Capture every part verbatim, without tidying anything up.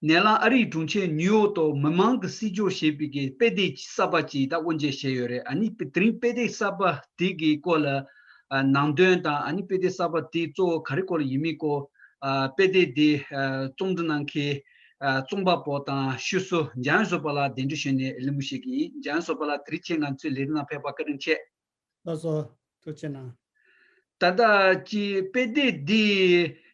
ནེ་ལང་ཨ་རིའི་གྲོང་ཁྱེར་ཉིའུ་ཡོག་ཏུ་མི་མང་གི་སྲིད་སྐྱོང་ཞེས་པའི་གི་དཔེ་དེབ་གསར་པ་ཅིག་ད་དབུ་འབྱེད་བྱས་ཡོད་རེད། ཨ་ནི་དེ་རིང་དཔེ་དེབ་གསར་པ་དེ་གི་སྐོར་ལ་ཨ་ནང་དོན་དང་། ཨ་ནི་དཔེ་དེབ་གསར་པ་དེ་གཙོ་བོ་ག་རེ་སྐོར་ལ་ཡིན་མིན་སྐོར། ཨ་དཔེ་དེབ་དེ་ཨ་རྩོམ་འབྲི་གནང་མཁན་ཨ་རྩོམ་པ་པོ་དང་ཤོད་སྲོལ་འཇམ་དབྱངས་བཟོད་པ་ལགས་གདན་འདྲེན་ཞུས་ནས་གླེང་མོལ་བྱེད་ཀྱི་ཡིན། འཇམ་དབྱངས་བཟོད་པ་ལགས་དེ་རིང་ཁྱེད་ང་ཚོའི་ལས་རིམ་ནང་ཕེབས་པར་བཀའ་དྲིན་ཆེ། ལགས་སོ། ཐུགས་རྗེ་གནང་། ད་ལྟ་ཀྱི་དཔེ་དེབ་འདི་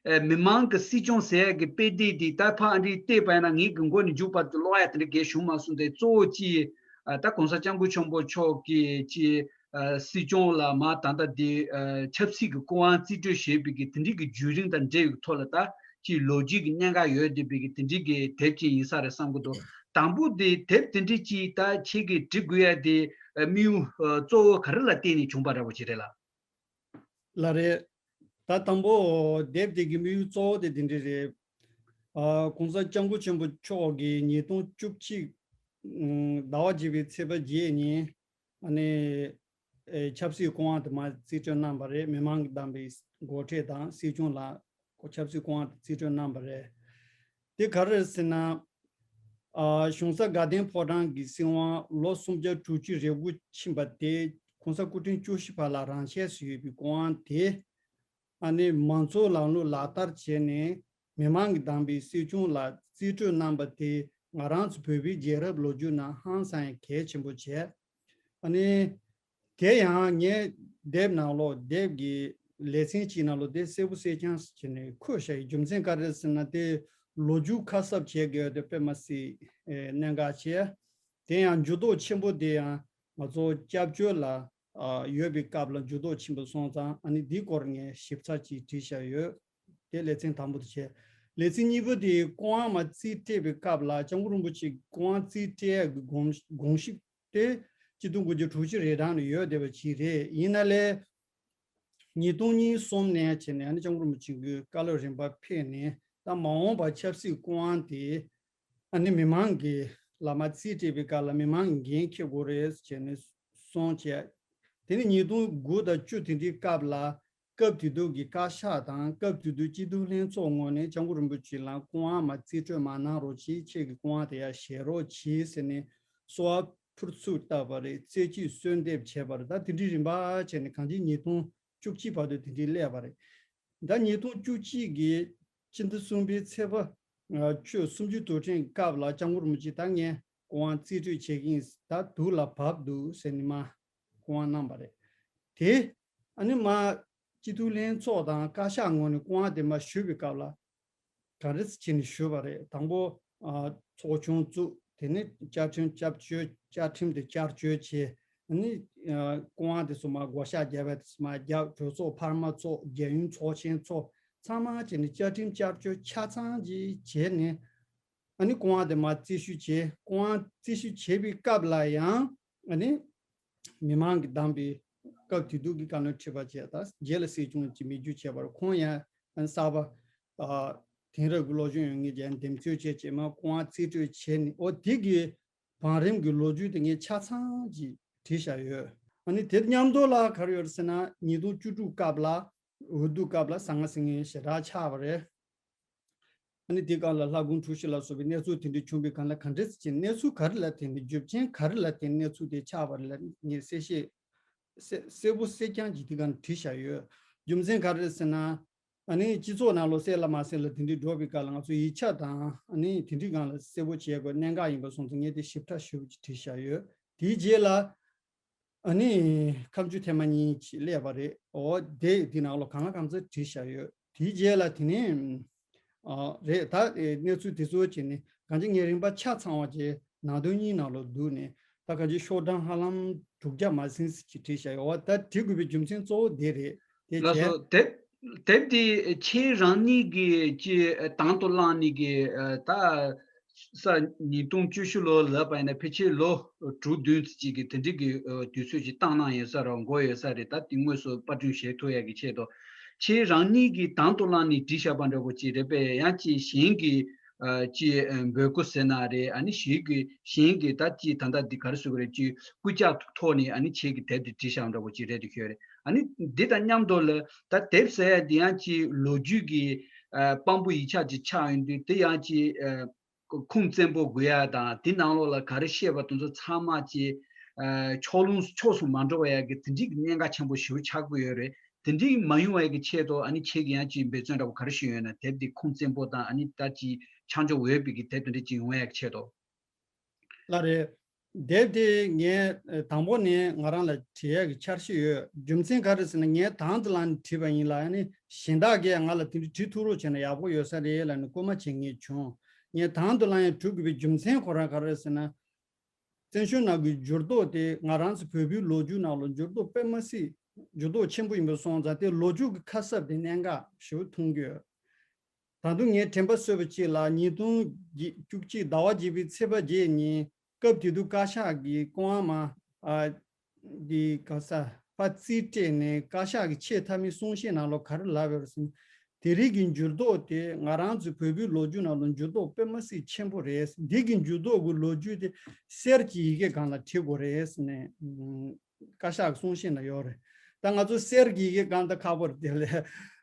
ཨ་མི་མང་གི་སྲིད་སྐྱོང་ཟེར་ཡག་གི་དཔེ་དེབ་འདི་ད་ཕར་ཨ་འདྲས་བལྟས་པ་ཡིན་ན་ངེད་ཀྱི་མགོ་ནས་མཇུག་བར་དུ་ཀློག་ཡག་དེ་འདྲ་གས་བྱུང་མ་སོང་སྟེ། གཙོ་བོ་ཀྱི་ཨ་ད་༸གོང་ས་༸སྐྱབས་མགོན་ཆེན་པོ་མཆོག་གིས་ཀྱི་ཨ་སྲིད་སྐྱོང་ལ་མར་ད་ལྟ་འདི་ཨ་ཆབ་སྲིད་ཀྱི་སྐུ་དབང་རྩིས་སྤྲོད་བྱས་པའི་གི་དེ་འདྲའི་གི་བརྒྱུད་རིམ་དང་འབྲེལ་བའི་ཐོག་ལ་ད་ཀྱི་ལོ་རྒྱུས་ཀྱི་གནད་འགག་ཡོད་བསྡད་པའི་གི་དེ་འདྲའི་གི་དེབ་ཅིག་ཡིན་ས་རེད་བསམ་གྱི་འདུག། དང་པོ་དེ་དེབ་དེ་འདྲའི་ཅིག་ད་ཁྱེད་ཀྱིས་འབྲི་དགོས་ཡ་དེ་ཨ་དམིགས་ཡུལ་ཨ་གཙོ་བོ་ག་རེ་ལ་བརྟེན་ནས་བྱུང་བ་འདྲ་པོ་ཅིག་རེད་ལ། ལགས་རེད། ད་དང་པོ་དེབ་དེ་གི་དམིགས་ཡུལ་གཙོ་བོ་དེ་དེ་འདྲ་རེད། ཨ་༸གོང་ས་༸སྐྱབས་མགོན་ཆེན་པོ་མཆོག་གིས་ཉིས་སྟོང་བཅུ་གཅིག་ཟླ་བ་བརྒྱད་པའི་ཚེས་པ་བརྒྱད་ཉིན་ཨ་ནི་ཨེ་ཆབ་སྲིད་སྐུ་དབང་དེ་མར་རྩིས་སྤྲོད་གནང་བ་རེད། མི་མང་གིས་བདམས་པའི་འགོ་ཁྲིད་དང་སྲིད་སྐྱོང་ལ་ཆབ་སྲིད་སྐུ་དབང་དེ་རྩིས་སྤྲོད་གནང་བ་རེད། དེ་ག་རེ་རེད་ཟེར་ན། ཨ་གཞུང་ས་དགའ་ལྡན་ཕོ་བྲང་གི་སྲིད་དབང་ལོ་སུམ་བརྒྱ་དྲུག་ཅུ་རེ་དགུ་ཕྱིན་པ་དེ་༸གོང་ས་སྐུ་ཕྲེང་བཅུ་བཞི་པ་ལ་རང་ཆས་སུ་ཡོད་པའི་སྐུ་དབང་དེ་ཨ་ནི་མང་གཙོའི་ལམ་ལུགས་ལག་བསྟར་བྱས་ནས་མི་མང་གིས་བདམས་པའི་སྲིད་སྐྱོང་ལ་རྩིས་སྤྲོད་གནང་པ་དེ་ང་རང་ཚོ་བོད་པའི་རྒྱལ་རབས་ལོ་རྒྱུས་ནང་ཧང་སང་ཡང་གལ་ཆེན་པོ་བྱས། ཨ་ནི། དེ་ཡང་ངས་དེབ་ནང་ལོགས་དེབ་ཀྱི་ལེ་ཚན་གཅིག་ནང་ལོགས་དེ་གསལ་པོ་གསལ་རྐྱང་བྱས་ནས་འཁོད་བཞག་ཡོད། རྒྱུ་མཚན་ག་རེ་ཟེར་ན། དེ་ལོ་རྒྱུས་ཁ་གསབ་བྱེད་དགོས་དེ་དཔེ་མ་སྲིད་ཨེ་གནད་འགག་ཆེ། དེ་ཡང་འགྱུར་ལྡོག་ཆེན་པོ་དེ་ཡང་ང་ཚོ་སྐྱབས་བཅོལ་ལ་ཨ་ཡོད་པའི་སྐབས་ལ་འགྱུར་ལྡོག་ཆེན་པོ་སོང་ཙང་། ཨ་ནི་འདིའི་སྐོར་ངས་ཞིབ་ཚགས་ཅིག་བྲིས་བཞག་ཡོད། དེ་ལེ་ཚན་དང་པོ་དེ་བྱས། ལེ་ཚན་གཉིས་པ་དེ་སྐུ་དབང་མར་རྩིས་སྤྲད་པའི་སྐབས་ལ་སྐྱབས་མགོན་རིན་པོ་ཆེ་སྐུ་དབང་རྩིས་སྤྲད་ཡག་གི་དགོངས་དགོངས་གཞི་དེ་སྤྱི་ཟླ་དགུ་བཅུ་གོ་གཅིག་རེ་གྲངས་ལ་ཡོད་བསྡད་པ་ཅིག་རེད། ཡིན་ན་ལས་ཉིས་སྟོང་གཉིས་གསུམ་ནས་བྱས་ནས་ཨ་ནི་སྐྱབས་མགོན་རིན་པོ་ཆེ་གི་བཀའ་སློབ་རིམ་པ་ཕེབས་ནས། ད་མ་འོངས་པར་ཆབ་སྲིད་སྐུ་དབང་དེ་ཨ་ནི་མི་མང་གི་ལ་མར་རྩིས་སྤྲད་པའི་སྐབས་ལ་མི་མང་གིས་འགན་འཁྱེར་དགོས་རེད་བྱས་ནས་གསུངས་བྱས། དེ་ནས་ཉིས་སྟོང་དགུ་དང་བཅུ་དེ་འདྲའི་སྐབས་ལ་སྐབས་དེ་དུས་ཀྱི་བཀའ་ཤག་དང་སྐབས་དེ་དུས་སྤྱི་འཐུས་ལྷན་ཚོགས་ངོས་ནས་སྐྱབས་མགོན་རིན་པོ་ཆེ་ལ་སྐུ་དབང་མར་རྩིས་སྤྲོད་མ་གནང་རོགས་གྱིས། ཁྱེད་ཀྱི་སྐུ་དབང་དེ་ཡར་བཞེས་རོགས་གྱིས་ཟེར་ནས་གསོལ་བ་ཕུར་ཚུགས་བཏབ་པ་རེད། རྩེ་གཅིག་གསོལ་འདེབས་བྱས་པ་རེད། ད་དེ་འདྲའི་རིམ་པ་བྱས་ནས་གང་ཅི་ཉིས་སྟོང་བཅུ་གཅིག་བར་དུ་དེ་འདྲའི་སླེབས་པ་རེད། ད་ཉིས་སྟོང་བཅུ་གཅིག་གི་སྤྱི་ཟླ་གསུམ་པའི་ཚེས་པ་ཨ་ཆོས་སུམ་ཅུ་དུས་དྲན་སྐབས་ལ་སྐྱབས་མགོན་རིན་པོ་ཆེ་ད་ངས་སྐུ་དབང་རྩིས་སྤྲོད་བྱེད་ཀྱི་ཡིན། ད་དུས་ལ་བབས་འདུག་ཟེར་ནས་མར་སྐུ་དབང་གནང་བ་རེད། དེ་ཨ་ནི་མར་སྤྱི་འཐུས་ལྷན་ཚོགས་དང་བཀའ་ཤག་ངོས་ནས་སྐུ་དབང་དེ་མར་ཞུས་པའི་སྐབས་ལ། ག་རེ་བྱས་ནས་ཞུས་པ་རེད། དང་པོ་ཨ་ཚོགས་ཆུང་བཙུགས། དེ་ནས་བཅའ་ཁྲིམས་བསྐྱར་བཅོས། བཅའ་ཁྲིམས་དེ་བསྐྱར་བཅོས་བྱས། ཨ་ནི་ཨ་སྐུ་དབང་དེ་ཚོ་མར་བགོ་བཤའ་བརྒྱབ་པ་དེ་ཚོ་མར་བརྒྱབ། གྲོས་ཚོགས་འཕར་མ་ཚོགས། རྒྱལ་ཡོངས་ཚོགས་ཆེན་ཚོགས། ཚང་མ་བྱས་ནས་བཅའ་ཁྲིམས་བསྐྱར་བཅོས་ཆ་ཚང་ཅིག་བྱས་ནས། ཨ་ནི་སྐུ་དབང་དེ་མར་རྩིས་ཞིབ་བྱས། སྐུ་དབང་རྩིས་ཞིབ་བྱས་པའི་སྐབས་ལ་ཡང་ཨ་ནི་མི་མང་གིས་བདམས་པའི་སྐབས་དེ་དུས་ཀྱི་བཀའ་བློན་ཁྲི་པ་བྱས། ད་རྗེས་ལ་སྲིད་སྐྱོང་གི་མི་བརྒྱུད་བྱས་པར། ཁོང་ཡང་ཨ་ནི་གསར་པ་ཨ་དེང་རབས་ཀྱི་སློབ་སྦྱོང་ཡོད་མཁན་ཅིག་འདེམས་ཐོན་བྱས་རྗེས་མར་སྐུ་དབང་རྩིས་སྤྲོད་བྱས་ནས། འོ་དེ་གི་བང་རིམ་གྱི་ལོ་རྒྱུས་དེ་ངས་ཆ་ཚང་ཅིག་བྲིས་བཞག་ཡོད། ཨ་ནི་དེ་མཉམ་དུ་ལ་ག་རེ་ཡོད་ཟེར་ན། ཉིས་སྟོང་བཅུ་དྲུག་སྐབས་ལ་འོས་བསྡུ་སྐབས་ལ་ཟང་ངེ་ཟིང་ངེ་ཞེ་དྲག་ཆགས་པ་རེད། ཨ་ནི་དེ་སྒང་ལ་ལྷ་དགུན་འཁྲུག་གཞི་ལ་སོགས་པའི་གནས་ཚུལ་དེ་འདྲ་བྱུང་བའི་སྒང་ལ་ག་འདྲ་ཅིག་གནས་ཚུལ་ག་རེ་ལ་བརྟེན་ནས། རྒྱུ་རྐྱེན་ག་རེ་ལ་བརྟེན་གནས་ཚུལ་དེ་ཆགས་པ་རེད་ལབ་ངས་གསལ་བཤད་གསལ་གསལ་པོ་གསལ་རྐྱང་ཅིག་དེ་སྒང་བྲིས་བཞག་ཡོད། རྒྱུ་མཚན་ག་རེ་རེད་ཟེར་ན། ཨ་ནི་སྤྱི་ཚོགས་ནང་ལོགས་གསལ་ལ་མ་གསལ་ལ་དེ་འདྲའི་འགྲོ་བའི་སྐབས་ལ་ང་ཚོ་ཡིག་ཆ་དང་ཨ་ནི་དེ་འདྲའི་སྒང་ལ་གསལ་པོ་བྱེད་དགོས་གནད་འགག་ཡིན་པ་སོང་ཙང་ངས་དེ་ཞིབ་ཕྲ་ཞེ་པོ་ཅིག་བྲིས་བཞག་ཡོད། དེའི་རྗེས་ལ་ཨ་ནི་ཁ་མཆུ་ཐེངས་མ་གཉིས་ཅིག་སླེབས་པ་རེད། འོ་དེ་དེ་ནང་ལོགས་གང་ལ་གང་འཚམ་བྲིས་བཞག་ཡོད། དེའི་རྗེས་ལ་དེ་ནས་ཨ་རེད། ད་ཨེ་གནས་ཚུལ་དེ་ཚོ་བྱས་ནས་གང་ཅི་ངས་རིམ་པ་ཆ་ཚང་བ་བྱས། ནང་དོན་གཉིས་ནང་ལོགས་བསྡུས་ནས་ད་གང་ཅི་ཤོག་གྲངས་ཧ་ལམ་དྲུག་བརྒྱ་མ་ཟིན་ཙམ་ཅིག་བྲིས་བཞག་ཡོད། འོ་ད་བྲི་དགོས་པའི་རྒྱུ་མཚན་གཙོ་བོ་དེ་རེད། དེ་ལགས་བྱས། སོ། དེབ་དེབ་འདི་ཁྱེད་རང་ཉིད་ཀྱིས་ཀྱི་དང་དུ་བླངས་ནས་ཀྱི་ཨ་ད་ས་ཉིས་སྟོང་བཅུ་བཞི་ལོ་ལབ་པ་ཡིན་ན་ཕལ་ཆེར་ལོ་དྲུག་བདུན་ཙམ་ཅིག་གི་དེ་འདྲའི་གི་ཨ་དུས་ཚོད་ཅིག་བཏང་གནང་ཡོད་ས་རེད། འགོར་ཡོད་ས་རེད། ད་དེ་དངོས་སུ་པར་སྐྲུན་བྱེད་ཐུབ་ཡག་གི་ཆེད་དུ། ཁྱེད་རང་ཉིད་ཀྱིས་དང་དུ་བླངས་ནས་བྲིས་བཞག་པ་འདྲ་པོ་ཅིག་རེད་པས། ཡང་ཅིག་གཞན་གྱིས་ཨ་ཅིག་ཨ་འབོད་སྐུལ་ཟེར་ན་རེད། ཨ་ནི་གཞན་གྱིས་གཞན་གྱིས་ད་ཅིག་ད་ལྟ་འདི་ག་རེ་ཟེར་དགོས་རེད། ཅིག་སྐུལ་ལྕག་ཐོག་ནས་ཨ་ནི་ཁྱེད་ཀྱིས་དེབ་དེ་བྲིས་བཞག་འདྲ་པོ་ཅིག་རེད་དེ་ཤོད་རེད། ཨ་ནི་འདི་དང་མཉམ་དུ་ལ་ད་དེབ་ཟེར་ཡ་འདི་ཡང་ཅིག་ལོ་རྒྱུས་ཀྱི་ཨ་དཔང་པོ་ཡིག་ཆ་ཅིག་ཆགས་ཡོང་དུས། དེ་ཡང་ཅིག་ཨ་ ཁུངས་བཙན་པོ་དགོས་ཡ་དང་དེ་ནང་ལོགས་ལ་ག་རེ་བཤད་པ་དེ་ཚོ་ཚང་མ་ཅིག་ཕྱོགས་ལྷུང་ཕྱོགས་སུ་མ་འགྲོ་བ་ཡ་གི་དེ་འདྲའི་གི་གནད་འགག་ཆེན་པོ་ཞེ་པོ་ཆགས་ཀྱི་ཡོད་རེད། དེ་འདྲའི་མ་ཡོང་བ་ཡ་གི་ཆེད་དུ་ཨ་ནི་ཁྱེད་ཀྱི་ཡང་ཅིག་འབད་བརྩོན་འདྲ་པོ་ག་རེ་ཞིག་ཡོད་ན། དེབ་འདི་ཁུངས་བཙན་པོ་དང་ཨ་ནི་ད་ཅིག་ཆ་འཇོག་འོས་པའི་གི་དེབ་དེ་འདྲ་ཅིག་ཡོང་བ་ཡ་གི་ཆེད་དུ། ལགས་རེད། དེབ་དེ་ངས་ཨ་དང་པོ་ནས་ང་རང་ལ་བྲིས་ཡག་གི་འཆར་གཞི་ཡོད། རྒྱུ་མཚན་ག་རེ་ཟེར་ན་ངས་དང་དུ་བླངས་ནས་བྲིས་པ་ཡིན་ལ། ཨ་ནི་གཞན་དག་གིས་ང་ལ་དེ་འདྲ་བྲིས་ཐུབ་རོགས་བྱས་ན་ཡག་པོ་ཡོད་ས་རེད་ལབ་ནས་སྐུལ་མ་བྱེད་མཁན་བྱུང་། ངས་དང་དུ་བླངས་ཡག་བྲི་དགོས་པའི་རྒྱུ་མཚན་ཁོ་རང་ག་རེ་ཟེར་ན། བཙན་བྱོལ་ནང་གི་འགྱུར་ལྡོག་དེ་ང་རང་ཚོ་བོད་པའི་ལོ་རྒྱུས་ནང་ལ་འགྱུར་ལྡོག་དཔེ་མ་སྲིད་འགྱུར་ལྡོག་ཆེན་པོ་ཡིན་པ་སོང་ཙང་། དེ་ལོ་རྒྱུས་ཀྱི་ཁ་གསབ་དེ་གནད་འགག་ཞེ་པོ་མཐོང་གི་ཡོད། ད་དུང་ངས་དྲན་པ་གསོས་པ་གཅིག་ལ། ཉིས་སྟོང་བཅུ་གཅིག་ཟླ་བ་བརྒྱད་པའི་ཚེས་པ་བརྒྱད་ཉིན་སྐབས་དེ་དུས་བཀའ་ཤག་གིས་ཀོང་ཨ་མ་ཨ་འདི་ག་ས་ཕར་རྩིས་སྤྲད་ནས་བཀའ་ཤག་གི་ཆེས་མཐའ་མའི་གསུང་བཤད་ནང་ལོགས་ག་རེ་ལབ་ཡོད་རེད་ཟེར་ན། དེ་རིང་གི་འགྱུར་ལྡོག་དེ་ང་རང་ཚོའི་བོད་པའི་ལོ་རྒྱུས་ནང་ལ་འགྱུར་ལྡོག་དཔེ་མ་སྲིད་ཆེན་པོ་རེད། འདི་གི་འགྱུར་ལྡོག་གི་ལོ་རྒྱུས་དེ་གསེར་གྱི་ཡི་གེ་སྒང་ལ་བྲིས་དགོས་རེད་ཟེར་ནས་བཀའ་ཤག་གི་གསུང་བཤད་ནང་ཡོད་རེད། ད་ང་ཚོ་གསེར་གྱི་ཡི་གེ་སྒང་ད་ཁག་པོ་རེད། དེ་ལས་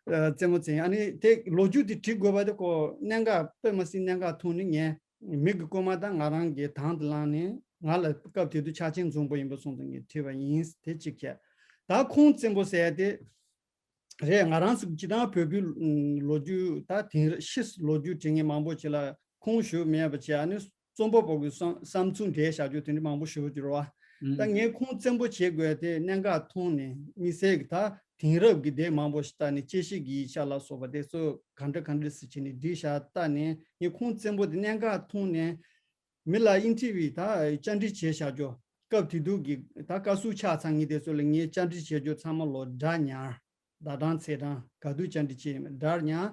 རྩེད་མོ་རྩེ་ཡ། ཨ་ནི་དེ་ལོ་རྒྱུས་དེ་བྲི་དགོས་པ་དེ་ཁོ་གནད་འགག་དཔེ་མ་སྲིད་གནད་འགག་མཐོང་ནས། ངས་མི་གི་སྐུལ་མ་དང་ང་རང་གིས་དང་དུ་བླངས་ནས། ང་ལ་སྐབས་དེ་དུས་ཆ་རྐྱེན་འཛོམས་པོ་ཡིན་པ་སོང་ཙང་ངས་བྲིས་པ་ཡིན། དེ་གཅིག་བྱས། ད་ཁུངས་བཙན་པོ་ཟེར་ཡ་དེ་རེད། ང་རང་ཚོ་སྤྱིར་བཏང་བོད་པའི་ལོ་རྒྱུས་ད་དེང་རབས་ཕྱི་ལོ་རྒྱུས་བྲིས་མཁན་མང་པོ་ཅིག་ལ་ཁུངས་ཞུ་མེད་པ་བྱས། ཨ་ནི་རྩོམ་པ་པོ་གི་བསམ་བསམ་ཚུལ་འགྲེལ་བཞག་རྒྱུ་དེ་འདྲ་མང་པོ་ཞུ་རྒྱུ་རེད་བ། ད་ངས་ཁུངས་བཙན་པོ་བྱེད་དགོས་དེ་གནད་འགག་མཐོང་ནས། དམིགས་བསལ་གྱི་ད་དེང་རབས་ཀྱི་དེབ་མང་པོ་ཞིག་ལྟ་ནས། དཔྱད་ཞིབ་ཀྱི་ཡིག་ཆ་ལ་སོགས་པ་དེ་ཚོ་ག་འདྲ་ག་འདྲ་ཟེར་བྱས་ནས་བསྒྲིགས་བཞག་ལྟ་ནས། ངས་ཁུངས་བཙན་པོ་དེ་གནད་འགག་མཐོང་ནས། མི་ལ་ཨིན་ཊར་བིའུ་ད་བཅར་འདྲི་བྱས་བཞག་རྒྱུ། སྐབས་དེ་དུས་ཀྱི་ད་བཀའ་ཟུར་ཆགས་ཚར་མཁན་དེ་ཚོ་ལ་ངས་བཅར་འདྲི་བྱས་རྒྱུ་ཚང་མ་ལོ་སྒྲ་ཉར། ཟླ་གྲངས་ཚེས་གྲངས་ག་དུས་བཅར་འདྲི་བྱས་ཡིན་མིན་སྒྲ་ཉར།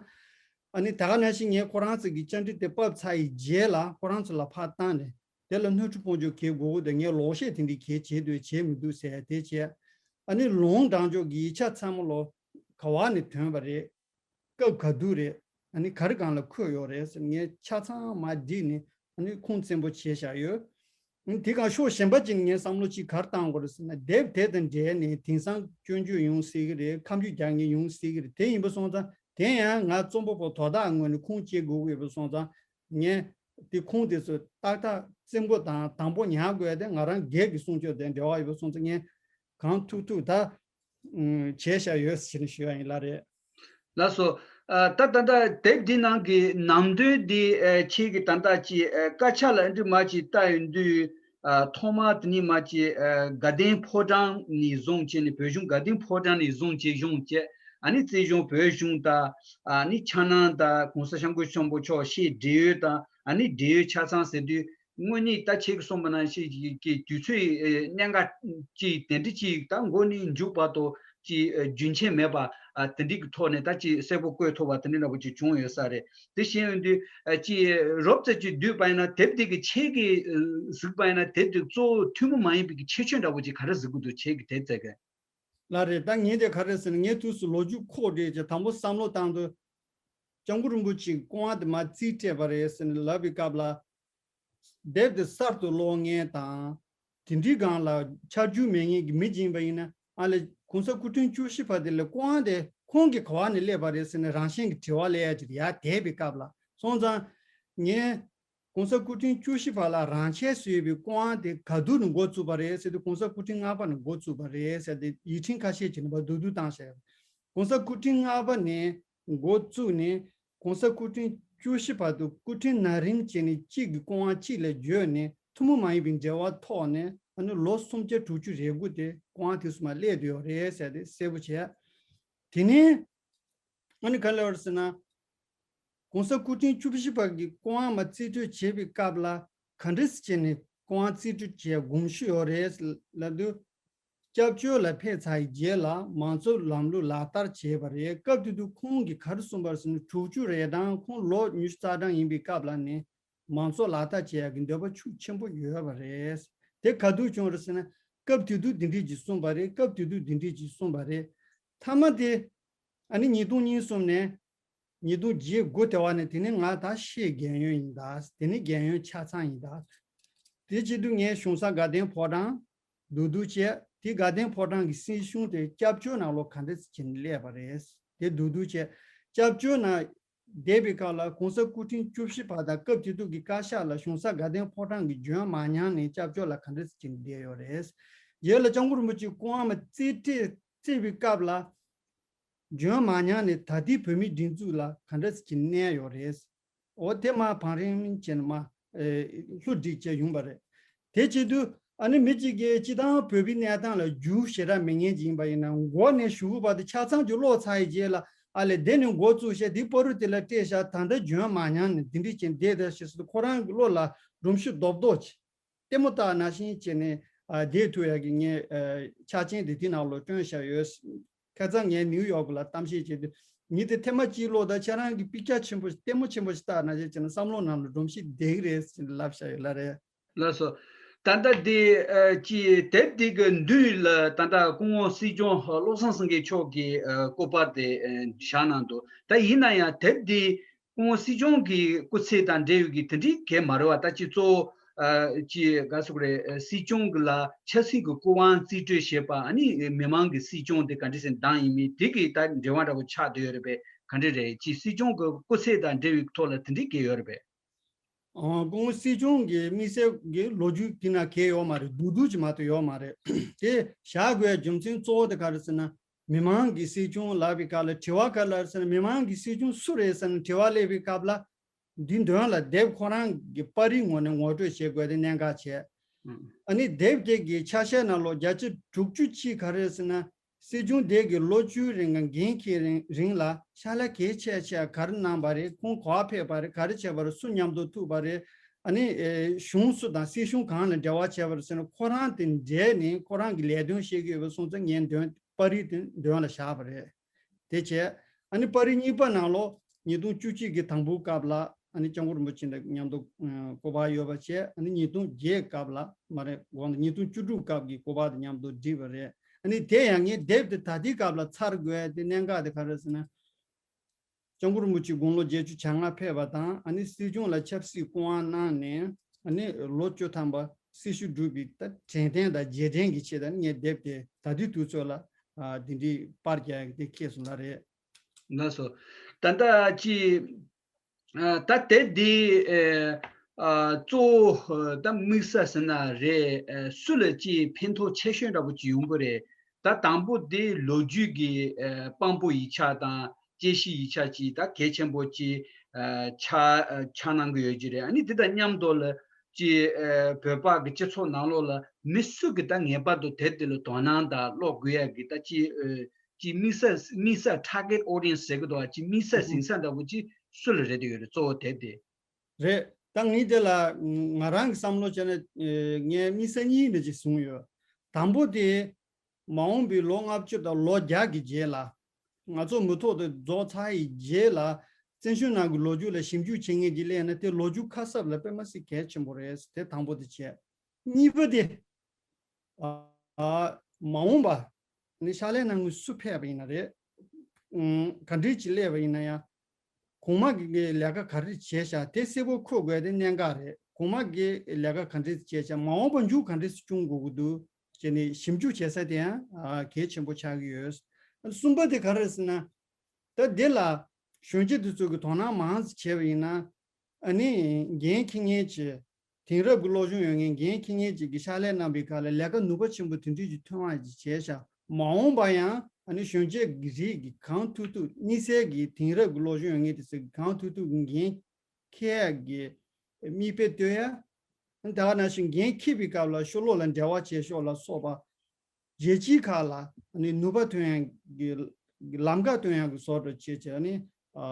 ཨ་ནི་ད་ག་ནང་བཞིན་ངས་ཁོ་རང་ཚོ་གི་བཅར་འདྲི་དེ་ཕབ་ཚར་ཡི་རྗེས་ལ་ཁོ་རང་ཚོ་ལ་ཕར་བཏང་ནས། དེ་ལ་སྣོད་ཕྲུག་ཕོན་ཆོག་གས་དགོས་དགོས་དེ། ངས་ལོག་བཤད་དེ་འདྲ་གས་བྱས་འདུག་བྱས་མི་འདུག་ཟེར་དེ་བྱས། ཨ་ནི་ལུང་དྲངས་ཕྱོགས་ཀྱི་ཡིག་ཆ་ཚང་མ་ལོ་ག་བ་ནས་ཐོན་པ་རེད། སྐབས་ག་དུས་རེད། ཨ་ནི་ག་རེ་སྒང་ལ་འཁོད་ཡོད་རེད་ཟེར་ངས་ཆ་ཚང་མ་བསྒྲིགས་ནས་ཨ་ནི་ཁུངས་བཙན་པོ་བྱས་བཞག་ཡོད། ཨ་ནི་དེ་སྒང་ཕྱོགས་གཞན་པ་ཅིག་ནས་ངས་བསམ་བློ་ཅིག་ག་རེ་བཏང་དགོས་རེད་ཟེར་ན། དེབ་དེ་དང་འབྲེལ་ནས་དེང་སང་སྐྱོན་བརྗོད་ཡོང་སྲིད་ཀྱི་རེད། ཁ་མཆུ་རྒྱག་མཁན་ཡོང་སྲིད་ཀྱི་རེད། དེ་ཡིན་པ་སོང་ཙང་དེ་ཡང་ང་རྩོམ་པ་པོ་དོ་བདག་ངོས་ནས་ཁུངས་སྐྱེལ་དགོས་ཀྱི་ཡོད་པ་སོང་ཙང་། ངས་དེ་ཁུངས་དེ་ཚོ་ཏག་ཏག་བཙན་པོ་དང་དང་པོ་ཉར་དགོས་ཡ་དེ་ང་རང་སྒེར་གྱི་གསུང་ཆོས་དང་འབྲེལ་བ་ཡོད་པ་སོང་ཙང་། ངས་གང་ཐུབ་ཐུབ་ད་བྱས་བཞག་ཡོད་ཟེར་ནས་ཞུ་ཡ་ཡིན། ལགས་རེད། ལགས་སོ། ཨ་ད་ད་ལྟ་དེབ་འདི་ནང་གི་ནང་དོན་འདི་ཨ་ཁྱེད་ཀྱིས་ད་ལྟ་ཅིག་ཨ་དཀར་ཆག་ལ་འདི་མ་ཅིག་བལྟ་ཡོང་དུས། ཨ་ཐོག་མར་དེ་ནས་མ་ཅིག་ཨ་དགའ་ལྡན་ཕོ་བྲང་ནས་བཟུང་བྱས་ནས། བོད་གཞུང་དགའ་ལྡན་ཕོ་བྲང་ནས་བཟུང་བྱས་བྱུང་བྱས། ཨ་ནི་རྩིས་གཞུང་བོད་གཞུང་དང་། ཨ་ནི་འཆར་སྣང་དང་གོང་ས་སྐྱབས་མགོན་ཆེན་པོ་མཆོག་བཤད་བགྲེས་ཡོལ་དང་། ཨ་ནི་བགྲེས་ཡོལ་ཆ་ཚང་ཟེར་དུས། དངོས་གནས་ད་ཁྱེད་ཀྱིས་གསུངས་པ་ནང་བཞིན་གྱི་དུས་ཚོད་ཨེ་གནད་འགག་ཅིག་དེ་འདྲ་ཅིག་ད་མགོ་ནས་མཇུག་བར་དུ་ཅིག་ཨེ་རྒྱུན་ཆད་མེད་པ་ཨ་དེ་འདྲ་གི་ཐོག་ནས་ད་ཅིག་གསལ་པོ་བཀོད་ཐུབ་པ་དེ་འདྲ་འདྲ་པོ་ཅིག་བྱུང་ཡོད་ས་རེད། དེ་བཞིན་ཡིན་དུས་ཨ་ཅིག་རོབ་ཙམ་ཅིག་བསྡུས་པ་ཡིན་ན། དེབ་འདི་གི་ཁྱེད་ཀྱིས་ཨེ་གཟིགས་པ་ཡིན་ན། དེབ་འདི་གཙོ་བོ་ཐུན་མོང་མ་ཡིན་པའི་གི་ཁྱད་ཆོས་འདྲ་པོ་ཅིག་ག་རེ་གཟིགས་ཀྱི་འདུག་ཁྱེད་ཀྱིས་དེབ་བཙལ་མཁན། ལགས་རེད། ད་ངས་དེ་ག་རེ་ཟེར་ན། ངས་དུས་སུ་ལོ་རྒྱུས་ཁོག་བགྲེས་ཀྱི་དང་པོ་བསམ་བློ་བཏང་དུས། སྐྱབས་མགོན་རིན་པོ་ཆེས་ཀོང་ཨ་དེ་མར་རྩིས་སྤྲད་པ་རེད་ཟེར་ནས་ལབ་པའི་སྐབས་ལ། དེབ་དེ་གསར་དུ་ཀློག་མཁན་དང་། དེ་འདྲའི་སྒང་ལ་ཆ་རྒྱུས་མེད་མཁན་གྱི་མི་ཅིག་ཡིན་པ་ཡིན་ན། ཨ་ལས་གོང་ས་སྐུ་ཕྲེང་བཅུ་བཞི་པ་དེ་ལ་ཀོང་ཨ་དེ་ཁོང་གིས་ག་བ་ནས་སླེབས་པ་རེད་ཟེར་ནས་རང་བཞིན་གྱི་དྲི་བ་སླེབས་ཡ་ཅིག་ཡར་བསྡད་པའི་སྐབས་ལ། སོང་ཙང་ངས་གོང་ས་སྐུ་ཕྲེང་བཅུ་བཞི་པ་ལ་རང་ཆས་སུ་ཡོད་པའི་ཀོང་ཨ་དེ་ག་དུས་ནས་འགོ་བཙུགས་པ་རེད་ཟེར་དུས། གོང་ས་སྐུ་ཕྲེང་ལྔ་པ་ནས་འགོ་བཙུགས་པ་རེད་ཟེར་ཏེ་ཡིག་ཕྲེང་ཁ་ཤས་ཅིག་ནས་བསྡུས་བསྡུས་བཏང་བཞག་གོང་ས་སྐུ་ཕྲེང་ལྔ་པ་ནས་འགོ་བཙུགས་ནས། གོང་ས་སྐུ་ཕྲེང་བཅུ་བཞི་བར་དུ་སྐུ་ཕྲེང་ན་རིམ་བྱས་ནས་གཅིག་གི་ཀོང་ཨ་གཅིག་ལ་བརྗོད་ནས། ཐུན་མོང་མ་ཡིན་པའི་འབྲེལ་བ་ཐོག་ནས་ཨ་ནི་ལོ་སུམ་བརྒྱ་དྲུག་ཅུ་རེ་དགུ་དེ་ཀོང་ཨ་དེ་ཚོ་མར་སླེབས་བསྡད་ཡོད་རེད་ཟེར་ཏེ་གསལ་པོ་བྱས། དེ་ནས་ཨ་ནི་ག་རེ་ལབ་རེད་ཟེར་ན། གོང་ས་སྐུ་ཕྲེང་བཅུ་བཞི་པ་གི་ཀོང་ཨ་མར་རྩིས་སྤྲོད་བྱེད་པའི་སྐབས་ལ་ག་འདྲ་སེ་བྱས་ནས་ཀོང་ཨ་རྩིས་སྤྲོད་བྱེད་དགོངས་ཞུ་ཡོད་རེད་ལབ་དུས། སྐྱབས་བཅོལ་ལ་ཕེབས་ཚར་བའི་རྗེས་ལ་མང་གཙོ་ལམ་ལུགས་ལག་བསྟར་བྱས་པ་རེད། སྐབས་དེ་དུས་ཁོང་གིས་ག་རེ་གསུངས་པ་རེད་ཟེར་ན། དྲུག་ཅུ་རེ་གྲངས་ཁོང་ལོ་ཉི་ཤུ་རྩ་གྲངས་ཡིན་པའི་སྐབས་ལ་ནི་མང་གཙོ་ལག་བསྟར་བྱེད་ཡག་གི་འདོད་པ་ཤུགས་ཆེན་པོ་ཡོད་པ་རེད། དེ་ག་དུས་བྱུང་རེད་ཟེར་ན། སྐབས་དེ་དུས་འདི་འདྲས་ཅིག་གསུངས་པ་རེད། སྐབས་དེ་དུས་འདི་འདྲས་ཅིག་གསུངས་པ་རེད། མཐའ་མ་དེ་ཨ་ནི་ཉིས་སྟོང་གཉིས་གསུམ་ནས། ཉིས་སྟོང་བརྒྱད་དགུ་དེ་བ་ནས། དེ་ནི་ང་ད་ཕྱིའི་རྒན་ཡོལ་ཡིན་ད། དེ་ནི་རྒན་ཡོལ་ཆ་ཚང་ཡིན་ད། དེ་བྱེད་དུས་ངས་གཞུང་ས་དགའ་ལྡན་ཕོ་བྲང་བསྡུ་བསྡུ་བྱས། དེ་དགའ་ལྡན་ཕོ་བྲང་གི་སྲིད་གཞུང་དེ་སྐྱབས་བཅོལ་ནང་ལོགས་ག་འདྲ་ཞིག་བྱས་ནས་སླེབས་པ་རེད། དེ་བསྡུ་བསྡུ་བྱས། སྐྱབས་བཅོལ་ནང་ བསྡད་པའི་སྐབས་ལ་གོང་ས་སྐུ་ཕྲེང་བཅུ་བཞི་པ་དང་སྐབས་དེ་དུས་ཀྱི་བཀའ་ཤག་ལ་གཞུང་ས་དགའ་ལྡན་ཕོ་བྲང་གི་འབྱོན་མ་མྱངས་ནས་སྐྱབས་བཅོལ་ལ་ག་འདྲ་ཞིག་བསྡད་ཡོད་རེད། རྗེས་ལ་སྐྱབས་མགོན་རིན་པོ་ཆེ་སྐུ་དབང་མ་རྩིས་སྤྲད་རྩིས་པའི་སྐབས་ལ་འབྱོན་མ་མྱངས་ནས་ད་ལྟའི་བོད་མིའི་སྒྲིག་འཛུགས་ལ་ག་འདྲ་ཞིག་གནས་ཡོད་རེད། འོ་དེ་མ་བང་རིམ་བྱས་ནས་མ་ཨེ་ལྷུ་སྒྲིག་བྱས་ཡོང་པ་རེད། དེ་བྱེད་དུས་ཨ་ནི་མི་གཅིག་གིས་སྤྱི་བཏང་བོད་པའི་གནས་སྟངས་ལ་རྒྱུས་ཞེ་དྲག་མེད་མཁན་ཅིག་ཡིན་པ་ཡིན་ན་མགོ་ནས་གཞུག་གུ་བར་དུ་ཆ་ཚང་གཅིག་ཀློག་ཚར་ཡི་རྗེས་ལ་ཨ་ལས་དེ་ནས་འགོ་བཙུགས་བྱས་དེ་བར་དུ་དེ་ལ་སྤྲད་བཞག་ད་ལྟ་འབྱོན་མ་མྱངས་ནས་འདི་འདྲས་བྱས་བསྡད་ད་ཞེས་སུ་ཁོ་རང་གི་བློ་ལ་སྒྲོམ་གཞི་རྡོབ་རྡོབ་བྱས། ལྟད་མོ་ལྟ་ནང་བཞིན་བྱས་ནས་ཨ་བསྡད་ཐུབ་ཡག་གི་ངས་ཨ་ཆ་རྐྱེན་དེ་དེ་ནང་ལོགས་བསྐྲུན་བཞག་ཡོད། ཁ་སང་ངས་ནིའུ་ཡོག་ལ་གཏམ་བཤད་བྱས་དུས་ཉིན་དེ་ཐེངས་མ་གཅིག་ཀློག་དང་ཁྱེད་རང་གི་པིག་ཅར་ཆེན་པོ་ལྟད་མོ་ཆེན་པོ་ཞིག་ལྟ་ནང་བཞིན་བྱས་ན་བསམ་བློ་ནང་ལ་སྒྲོམ་གཞི་བསྡད་ཀྱི་རེད་ཟེར་ནས་ལབ་བཞག་ཡོད་ལ་རེད། ལགས་སོ། ད་ལྟ་འདི་ཨ་ཅི་དེབ་འདི་གི་མདུན་ལ་ད་ལྟ་སྐུ་ངོ་སྲིད་སྐྱོང་བློ་བཟང་སེང་གེ་མཆོག་གི་ཨ་སྐུ་པར་དེ་ཨ་བཞག་གནང་འདུག་ད་ཡིན་ན་ཡང་དེབ་འདི་སྐུ་ངོ་སྲིད་སྐྱོང་གི་སྐུ་ཚེ་དང་འབྲེལ་བའི་གི་དེ་འདྲའི་གལ་མ་རེད་བ། ད་ཅི་གཙོ་བོ་ཨ་ཅི་ག་ཟེར་དགོས་རེད། སྲིད་སྐྱོང་གི་ལ་ཆབ་སྲིད་ཀྱི་སྐུ་དབང་རྩིས་སྤྲོད་བྱེད་པ་ཨ་ནི་མི་མང་གི་སྲིད་སྐྱོང་དེ་ག་འདྲ་ཟེར་མདངས་ཡིན་མིན་དེ་གི་ད་འབྲེལ་བ་འདྲ་པོ་ཆགས་བསྡད་ཡོད་རེད་པས། ག་འདྲ་རེད། ཅི་སྲིད་སྐྱོང་གི་སྐུ་ཚེ་དང་འབྲེལ་བའི་ཐོག་ལ་དེ་འདྲའི་གལ་ཡོད་རེད་པས། ཨ་སྐུ་ངོ་སྲིད་སྐྱོང་གི་དམིགས་བསལ་གྱི་ལོ་རྒྱུས་དེ་ན་གལ་ཡོད་མ་རེད། བསྡུས་བསྡུས་ཅིག་མ་གཏོགས་ཡོད་མ་རེད། དེ་བཞག་དགོས་རྒྱུ་མཚན་གཙོ་བོ་དེ་ག་རེ་ཟེར་ན་མི་མང་གི་སྲིད་སྐྱོང་ལབ་པའི་སྐབས་ལ་དྲི་བ་ག་རེ་ལབ་ཟེར་ན་མི་མང་གི་སྲིད་སྐྱོང་སུ་རེད་ཟེར་ན་དྲི་བ་སླེབས་པའི་སྐབས་ལ་འདི་དོན་ལ་དེབ་ཁོ་རང་གི་པར་རིས་ངོས་ནས་ངོ་སྤྲོད་བྱེད་དགོས་དེ་གནད་འགག་བྱས། ཨ་ནི་དེབ་དེ་གི་ཆ་ཤས་ནང་ལོགས་བརྒྱ་ཆ་དྲུག་ཅུ་གཅིག་ག་རེ་ཟེར་ན། སྲིད་སྐྱོང་དེ་གི་ལོ་བཅུའི་རིང་གི་འགན་འཁྱེར་རིང་རིང་ལ་ཕྱག་ལས་གལ་ཆེ་ཆེ་ག་རེ་གནང་པ་རེད། ཁོང་ག་པར་ཕེབས་པ་རེད། ག་རེ་བྱས་པ་རེད། སུ་མཉམ་དུ་ཐུག་པ་རེད། ཨ་ནི་ཨེ་གཞུང་སུ་དང་སྲིད་གཞུང་གང་ལ་འབྲེལ་བ་བྱས་པ་རེད་ཟེར་ན་ཁོ་རང་དེ་འབྲེལ་ནས་ཁོ་རང་གི་ལས་དོན་བྱེད་ཀྱི་ཡོད་པ་སོང་ཙང་ངས་འདོན་པར་རིས་དེ་འདོན་ལ་བཞག་པ་རེད། དེ་བྱས་ཨ་ནི་པར་རིས་གཉིས་པ་ནང་ལོགས་ཉིས་སྟོང་བཅུ་གཅིག་གི་དང་པོའི་སྐབས་ལ་ཨ་ནི་སྐྱབས་མགོན་རིན་པོ་ཆེ་དང་མཉམ་དུ་ཨ་སྐུ་པར་ཡོད་པ་བྱས། ཨ་ནི་ཉིས་སྟོང་བརྒྱད་སྐབས་ལ་མ་རེད། དགོངས་དག་ཉིས་སྟོང་བཅུ་དྲུག་སྐབས་ཀྱི་སྐུ་པར་དང་མཉམ་དུ་བསྒྲིགས་པ་རེད། ཨ་ནི་དེ་ཡང་ངས་དེབ་དེ་ད་ལྟའི་སྐབས་ལ་ཚར་དགོས་དེ་གནད་འགག་དེ་ག་རེ་ཟེར་ན། སྐྱབས་མགོན་རིན་པོ་ཆེ་དགུང་ལོ་བརྒྱད་ཅུ་གྱ་ལྔ་ཕེབས་པ་དང་ཨ་ནི་སྲིད་སྐྱོང་ལ་ཆབ་སྲིད་སྐུ་དབང་གནང་ནས་ཨ་ནི་ལོ་བཅུ་ཐམ་པ་སྲི་ཞུ་བསྒྲུབས་པའི་ད་དྲན་རྟེན་དང་རྗེས་དྲན་གྱི་ཆེད་དུ་ངས་དེབ་དེ་ད་ལྟའི་དུས་ཚོད་ལ་ཨ་དེ་འདྲའི་པར་རྒྱག་ཡག་དེ་ཁེལ་སོང་ལ་རེད། ལགས་སོ། ད་ལྟ་ཅི་ཨ་ད་དེབ་འདི་ཨ་ཨ་གཙོ་བོ་ཨ་ད་དམིགས་བསལ་ཟེར་ན་རེད། ཨ་སུ་ལ་ཅི་ཕན་ཐོགས་ཆེ་ཤོས་འདྲ་པོ་ཅིག་ཡོང་གི་རེད། ད་དང་པོ་འདི་ལོ་རྒྱུས་ཀྱི་ཨ་དཔང་པོ་ཡིག་ཆ་དང་དཔྱད་གཞི་ཡིག་ཆ་ཅིག་ད་གལ་ཆེན་པོ་ཅིག་ཨ་ཆགས་ཨ་ཆགས་གནང་གི་ཡོད་ཀྱི་རེད། ཨ་ནི་འདི་དང་མཉམ་དུ་ལ་ཅི་ཨ་བོད་པ་གི་སྤྱི་ཚོགས་ནང་ལོགས་ལ་མི་སུ་གི་ད་ངེས་པར་དུ་དེབ་འདི་ལ་དོ་སྣང་དང་ཀློག་དགོས་ཡག་གི་ད་ཅི་ཨ་ཅི་དམིགས་བསལ་དམིགས་བསལ་target audience་ཟེར་གི་འདུག་ཨ། ཅི་དམིགས་བསལ་ཟིང་ས་འདྲ་པོ་ཅི་སུ་ལ་རེད་དེ་ཡོད་རེད། གཙོ་བོ་དེབ་དེ། རེད། ད་ངས་དེ་ལ་ང་རང་གི་བསམ་བློ་བྱས་ན་ཨེ་ངས་དམིགས་བསལ་གཉིས་འདྲ་ཅིག་བཟུང་ཡོད། དང་པོ་དེ་མ་འོངས་པའི་ལོ་ལྔ་བཅུ་དང་ལོ་བརྒྱ་གི་རྗེས་ལ་ང་ཚོ་མི་ཐོག་དེ་རྫོགས་ཚར་ཡི་རྗེས་ལ་བཙན་བྱོལ་ནང་གི་ལོ་རྒྱུས་ལ་ཞིབ་འཇུག་བྱེད་མཁན་གྱི་སླེབས་ན་དེ་ལོ་རྒྱུས་ཁ་གསབ་ལ་དཔེ་མ་སྲིད་གལ་ཆེན་པོ་རེད། དེ་དང་པོ་དེ་བྱས། གཉིས་པ་དེ། ཨ་མ་འོངས་པ་ནི་ཕྱག་ལས་གནང་མཁན་སུ་ཕེབས་པ་ཡིན་ན་རེད། ཨུམ་ག་འདྲས་ཅིག་སླེབས་པ་ཡིན་ན་ཡང་གོང་མ་གི་ལས་ཀ་ག་རེ་བྱས་ཤག་དེ་གསལ་པོ་འཁོད་དགོས་དེ་གནད་འགག་རེད། གོང་མ་གི་ལས་ཀ་ག་འདྲས་བྱས་ཤག་མ་འོངས་པ་མཇུག་ག་འདྲས་སྐྱོང་དགོས་ཀྱི་འདུག་ཅེས་ནས་ཞིབ་འཇུག་བྱེད་ས་དེ་ཡང་ཨ་གལ་ཆེན་པོ་ཆགས་ཀྱི་ཡོད། གསུམ་པ་དེ་ག་རེ་རེད་ཟེར་ན། ད་འདི་ལ་གཞོན་སྐྱེས་དེ་ཚོ་གི་དོ་སྣང་མང་ཙམ་བྱས་པ་ཡིན་ན། ཨ་ནི་འགན་འཁྱེར་མཁན་གྱི་དེང་རབས་ཀྱི་སློབ་སྦྱོང་ཡོད་མཁན་འགན་འཁྱེར་མཁན་ཅིག་གིས་ཕྱག་ལས་གནང་པའི་སྐབས་ལ་ལས་ཀ་ནུས་པ་ཆེན་པོ་དེ་འདྲས་ཀྱི་ཐོན་ཡག་ཅིག་བྱས་ཤག་མ་འོངས་པ་ཡང་ཨ་ནི་གཞོན་སྐྱེས་ཀྱི་རིགས་ཀྱིས་གང་ཐུབ་ཐུབ་དམིགས་བསལ་གྱི་དེང་རབས་ཀྱི་སློབ་སྦྱོང་ཡོད་མཁན་དེ་ཚོས་གང་ཐུབ་ཐུབ་ཀྱི་འགན་འཁྱེར་ཡག་གི་མིག་དཔེ་སྟོན་ཡ། ད་ག་ནང་བཞིན་འགན་འཁྱེར་བའི་སྐབས་ལ་ཕྱི་ལོགས་ལ་འབྲེལ་བ་བྱེད་ཕྱོགས་ལ་སོགས་པ། རྒྱལ་སྤྱིའི་ཁག་ལ་ནི་ནུས་པ་ཐོན་ཡག་གི་ལམ་ཁ་སྟོན་ཡག་གི་བཟོ་འདྲ་བྱས་བྱས་ནི་ཨ་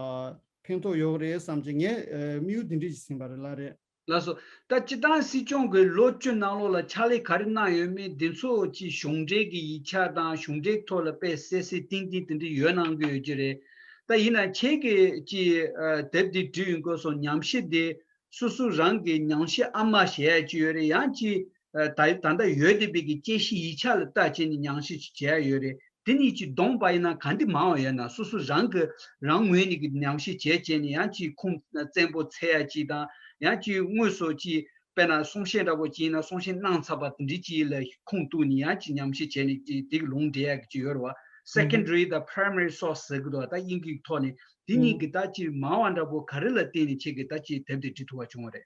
ཕན་ཐོགས་ཡོད་རེད་བསམ་བྱས་ངས་ཨ་དམིགས་ཡུལ་འདི་འདྲ་ཞིག་ཟིན་པ་རེད་ལ་རེད། ལགས་སོ། ད་སྤྱིར་བཏང་སྲིད་སྐྱོང་གི་ལོ་བཅུ་ནང་ལོགས་ལ་ཕྱག་ལས་ག་རེ་གནང་ཡོད་མེད་འདི་ཚོ་ཅིག་གཞུང་འབྲེལ་གྱི་ཡིག་ཆ་དང་གཞུང་འབྲེལ་ཐོག་ལ་དཔེ་གསལ་གསལ་ཏིང་ཏིང་དེ་འདྲ་ཡོད་གནང་གི་ཡོད་ཀྱི་རེད། ད་ཡིན་ན་ཁྱེད་ཀྱིས་ཅིག་ཨ་དེབ་འདི་བྲིས་ཡོང་སྐབས་སུ་ཉམས་ཞིབ་འདི་སོ་སོ་རང་གི་ཉམས་ཞིབ་ཨ་མ་བྱེད་ཡ་ཅིག་ཡོད་རེད། ཡང་ཅིག་ཨ་ད་ད་ལྟ་ཡོད་བསྡད་པའི་གི་དཔྱད་གཞི་ཡིག་ཆ་ལ་ལྟ་བྱས་ནས་ཉམས་ཞིབ་ཅིག་བྱེད་ཡ་ཡོད་རེད། དེ་གཉིས་ཀྱི་བསྡོམས་པ་ཡིན་ན་ག་འདི་མང་བ་ཡོད་ན། སོ་སོ་རང་གི་རང་ངོས་ནས་ཀྱི་ཉམས་ཞིབ་བྱས་བྱས་ནས་ཡང་ཅིག་ཁུངས་བཙན་པོ་འཚོལ་ཡ་ཅིག་དང་། ཡང་ཅིག་དངོས་སུ་ཅིག་དཔེར་ན་གསུང་བཤད་འདྲ་པོ་ཅིག་ཡིན་ན་གསུང་བཤད་གནང་ཚར་བ་དེ་འདྲའི་ཅིག་ལ་ཁུངས་གཏུགས་ནས་ཡང་ཅིག་ཉམས་ཞིབ་བྱས་ནས་ཅིག་དེ་གི་ལུང་འདྲེན་ཡ་གི་ཅིག་ཡོད་རེད་བ། secondary དང་primary source ཟེར་གི་འདུག་ད་དབྱིན་ཇིའི་ཐོག་ནས་དེ་གཉིས་ཀྱི་ད་ཅིག་མང་བ་འདྲ་པོ་ག་རེ་ལ་བརྟེན་ནས་ཁྱེད་ཀྱིས་ད་ཅིག་དེབ་དེ་བྲིས་ཐུབ་པ་བྱུང་བ་རེད།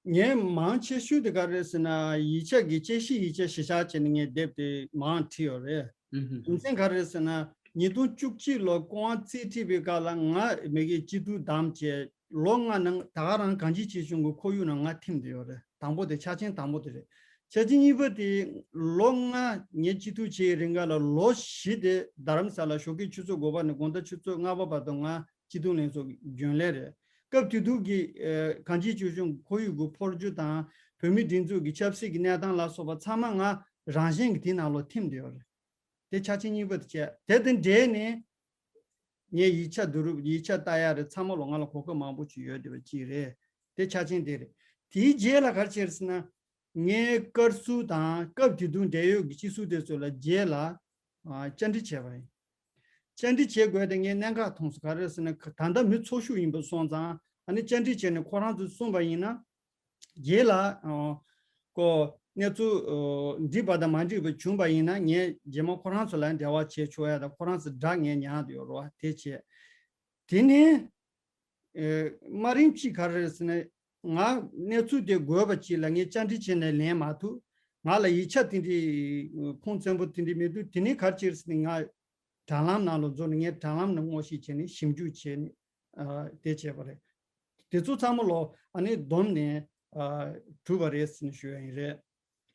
ངའི་མང་ཆེ་ཤོས་དེ་ག་རེད་ཟེར་ན། ཡིག་ཆ་གི་དཔྱད་གཞིའི་ཡིག་ཆ་གཞི་བཞག་བྱས་ནས་ངས་དེབ་དེ་མང་བྲིས་ཡོད་རེད། ཨུ་ཧུ། རྒྱུ་མཚན་ག་རེ་རེད་ཟེར་ན། ཉིས་སྟོང་བཅུ་གཅིག་ལོ་ཀོང་ཝང་རྩིས་ཁྲིད་པའི་སྐབས་ལ་ང་མི་གི་སྤྱི་འཐུས་བདམས་བྱས་ལོ་ལྔ་ནང་ད་ག་རང་གངས་སྐྱིད་ཆེ་ཆུང་གི་ཁོར་ཡུག་ནང་ང་ཐིམ་བསྡད་ཡོད་རེད། དང་པོ་དེ་ཆ་རྐྱེན་དང་པོ་དེ་རེད། ཆ་རྐྱེན་གཉིས་པ་དེ་ལོ་ལྔ་ངས་སྤྱི་འཐུས་བྱས་ཡི་རིང་ག་ལ་ལོ་བཞི་དེ་རྡ་རམ་ས་ལ་ཞོགས་ཀས་ཆུ་ཚོད་དགུ་པ་ནས་དགོང་དག་ཆུ་ཚོད་ལྔ་པ་བར་དུ་ང་སྤྱི་འཐུས་ལྷན་ཚོགས་ཀྱི་རྒྱུན་ལས་རེད། སྐབས་དེ་དུས་ཀྱི་ཨ་གངས་སྐྱིད་ཆེ་ཆུང་ཁོར་ཡུག་གི་འཕོ་འགྱུར་དང་བོད་མིའི་སྒྲིག་འཛུགས་ཀྱི་ཆབ་སྲིད་ཀྱི་གནས་སྟངས་ལ་སོགས་པ་ཚང་མ་ང་རང་བཞིན་གྱིས་དེའི་ནང་ལོགས་ཐིམ་བསྡད་ཡོད་རེད། དེ་ཆ་རྐྱེན་གཉིས་པ་དེ་བྱས། དེ་དང་འབྲེལ་ནས་ངས་ཡིག་ཆ་བསྡུ་རུབ་ཡིག་ཆ་ལྟ་ཡ་རེད། ཚང་མ་ལོ་ང་ལ་གོ་སྐབས་མང་པོ་ཅིག་ཡོད་བསྡད་པ་ཅིག་རེད། དེ་ཆ་རྐྱེན་དེ་རེད། དེའི་རྗེས་ལ་ག་རེ་བྱས་རེད་ཟེར་ན། ངའི་བཀའ་ཟུར་དང་སྐབས་དེ་དུས་འབྲེལ་ཡོད་ཀྱི་སྤྱི་ཟུར་དེ་ཚོ་ལ་རྗེས་ལ་ཨ་བཅར་འདྲི་བྱས་པ་ཡིན། བཅར་འདྲི་བྱེད་དགོས་དེ་ངས་གནད་འགག་མཐོང་སོང་། ག་རེ་ཟེར་ན། ད་ལྟ་མི་ཚོགས་ཞུགས་ཡིན་པ་སོང་ཙང་ཨ་ནི་བཅར་འདྲི་བྱས་ནས་ཁོ་རང་ཚོས་གསུངས་པ་ཡིན་ན། རྗེས་ལ་ཨ་ཀོ་གནས་ཚུལ་ཨ་འགྲིག་པ་དང་མ་འགྲིག་པ་བྱུང་པ་ཡིན་ན་ངས་རྗེས་མ་ཁོ་རང་ཚོ་ལ་འབྲེལ་བ་བྱེད་ཆོག་ཡ་དང་ཁོ་རང་ཚོ་སྒྲ་ངས་ཉར་བསྡད་ཡོད་རེད་བ། དེ་བྱས། དེ་ནས་ཨེ་དམའ་རིམ་གཅིག་ག་རེ་རེད་ཟེར་ན། ང་གནས་ཚུལ་དེ་དགོས་པ་ཅིག་ལ་ངས་བཅར་འདྲི་བྱས་ནས་ལན་མ་ཐུབ། ང་ལ་ཡིག་ཆ་དེ་འདྲའི་ཁུངས་བཙན་པོ་དེ་འདྲའི་མི་འདུག་དེ་ནས་ག་རེ་བྱས་ཟེར་ན། ང་དྲ་ལམ་ནང་ལ་འཛུལ་ནས་ངས་དྲ་ལམ་ནས་དངོས་གཞི་བྱས་ནས་ཞིབ་འཇུག་བྱས་ནས་ཨ་དེ་བྱས་པ་རེད། དེ་ཚོ་ཚང་མ་ལོ་ཨ་ནི་བསྡོམས་ནས་ཨ་གྲུབ་པ་རེད་ཟེར་ནས་ཞུ་ཡ་ཡིན་རེད།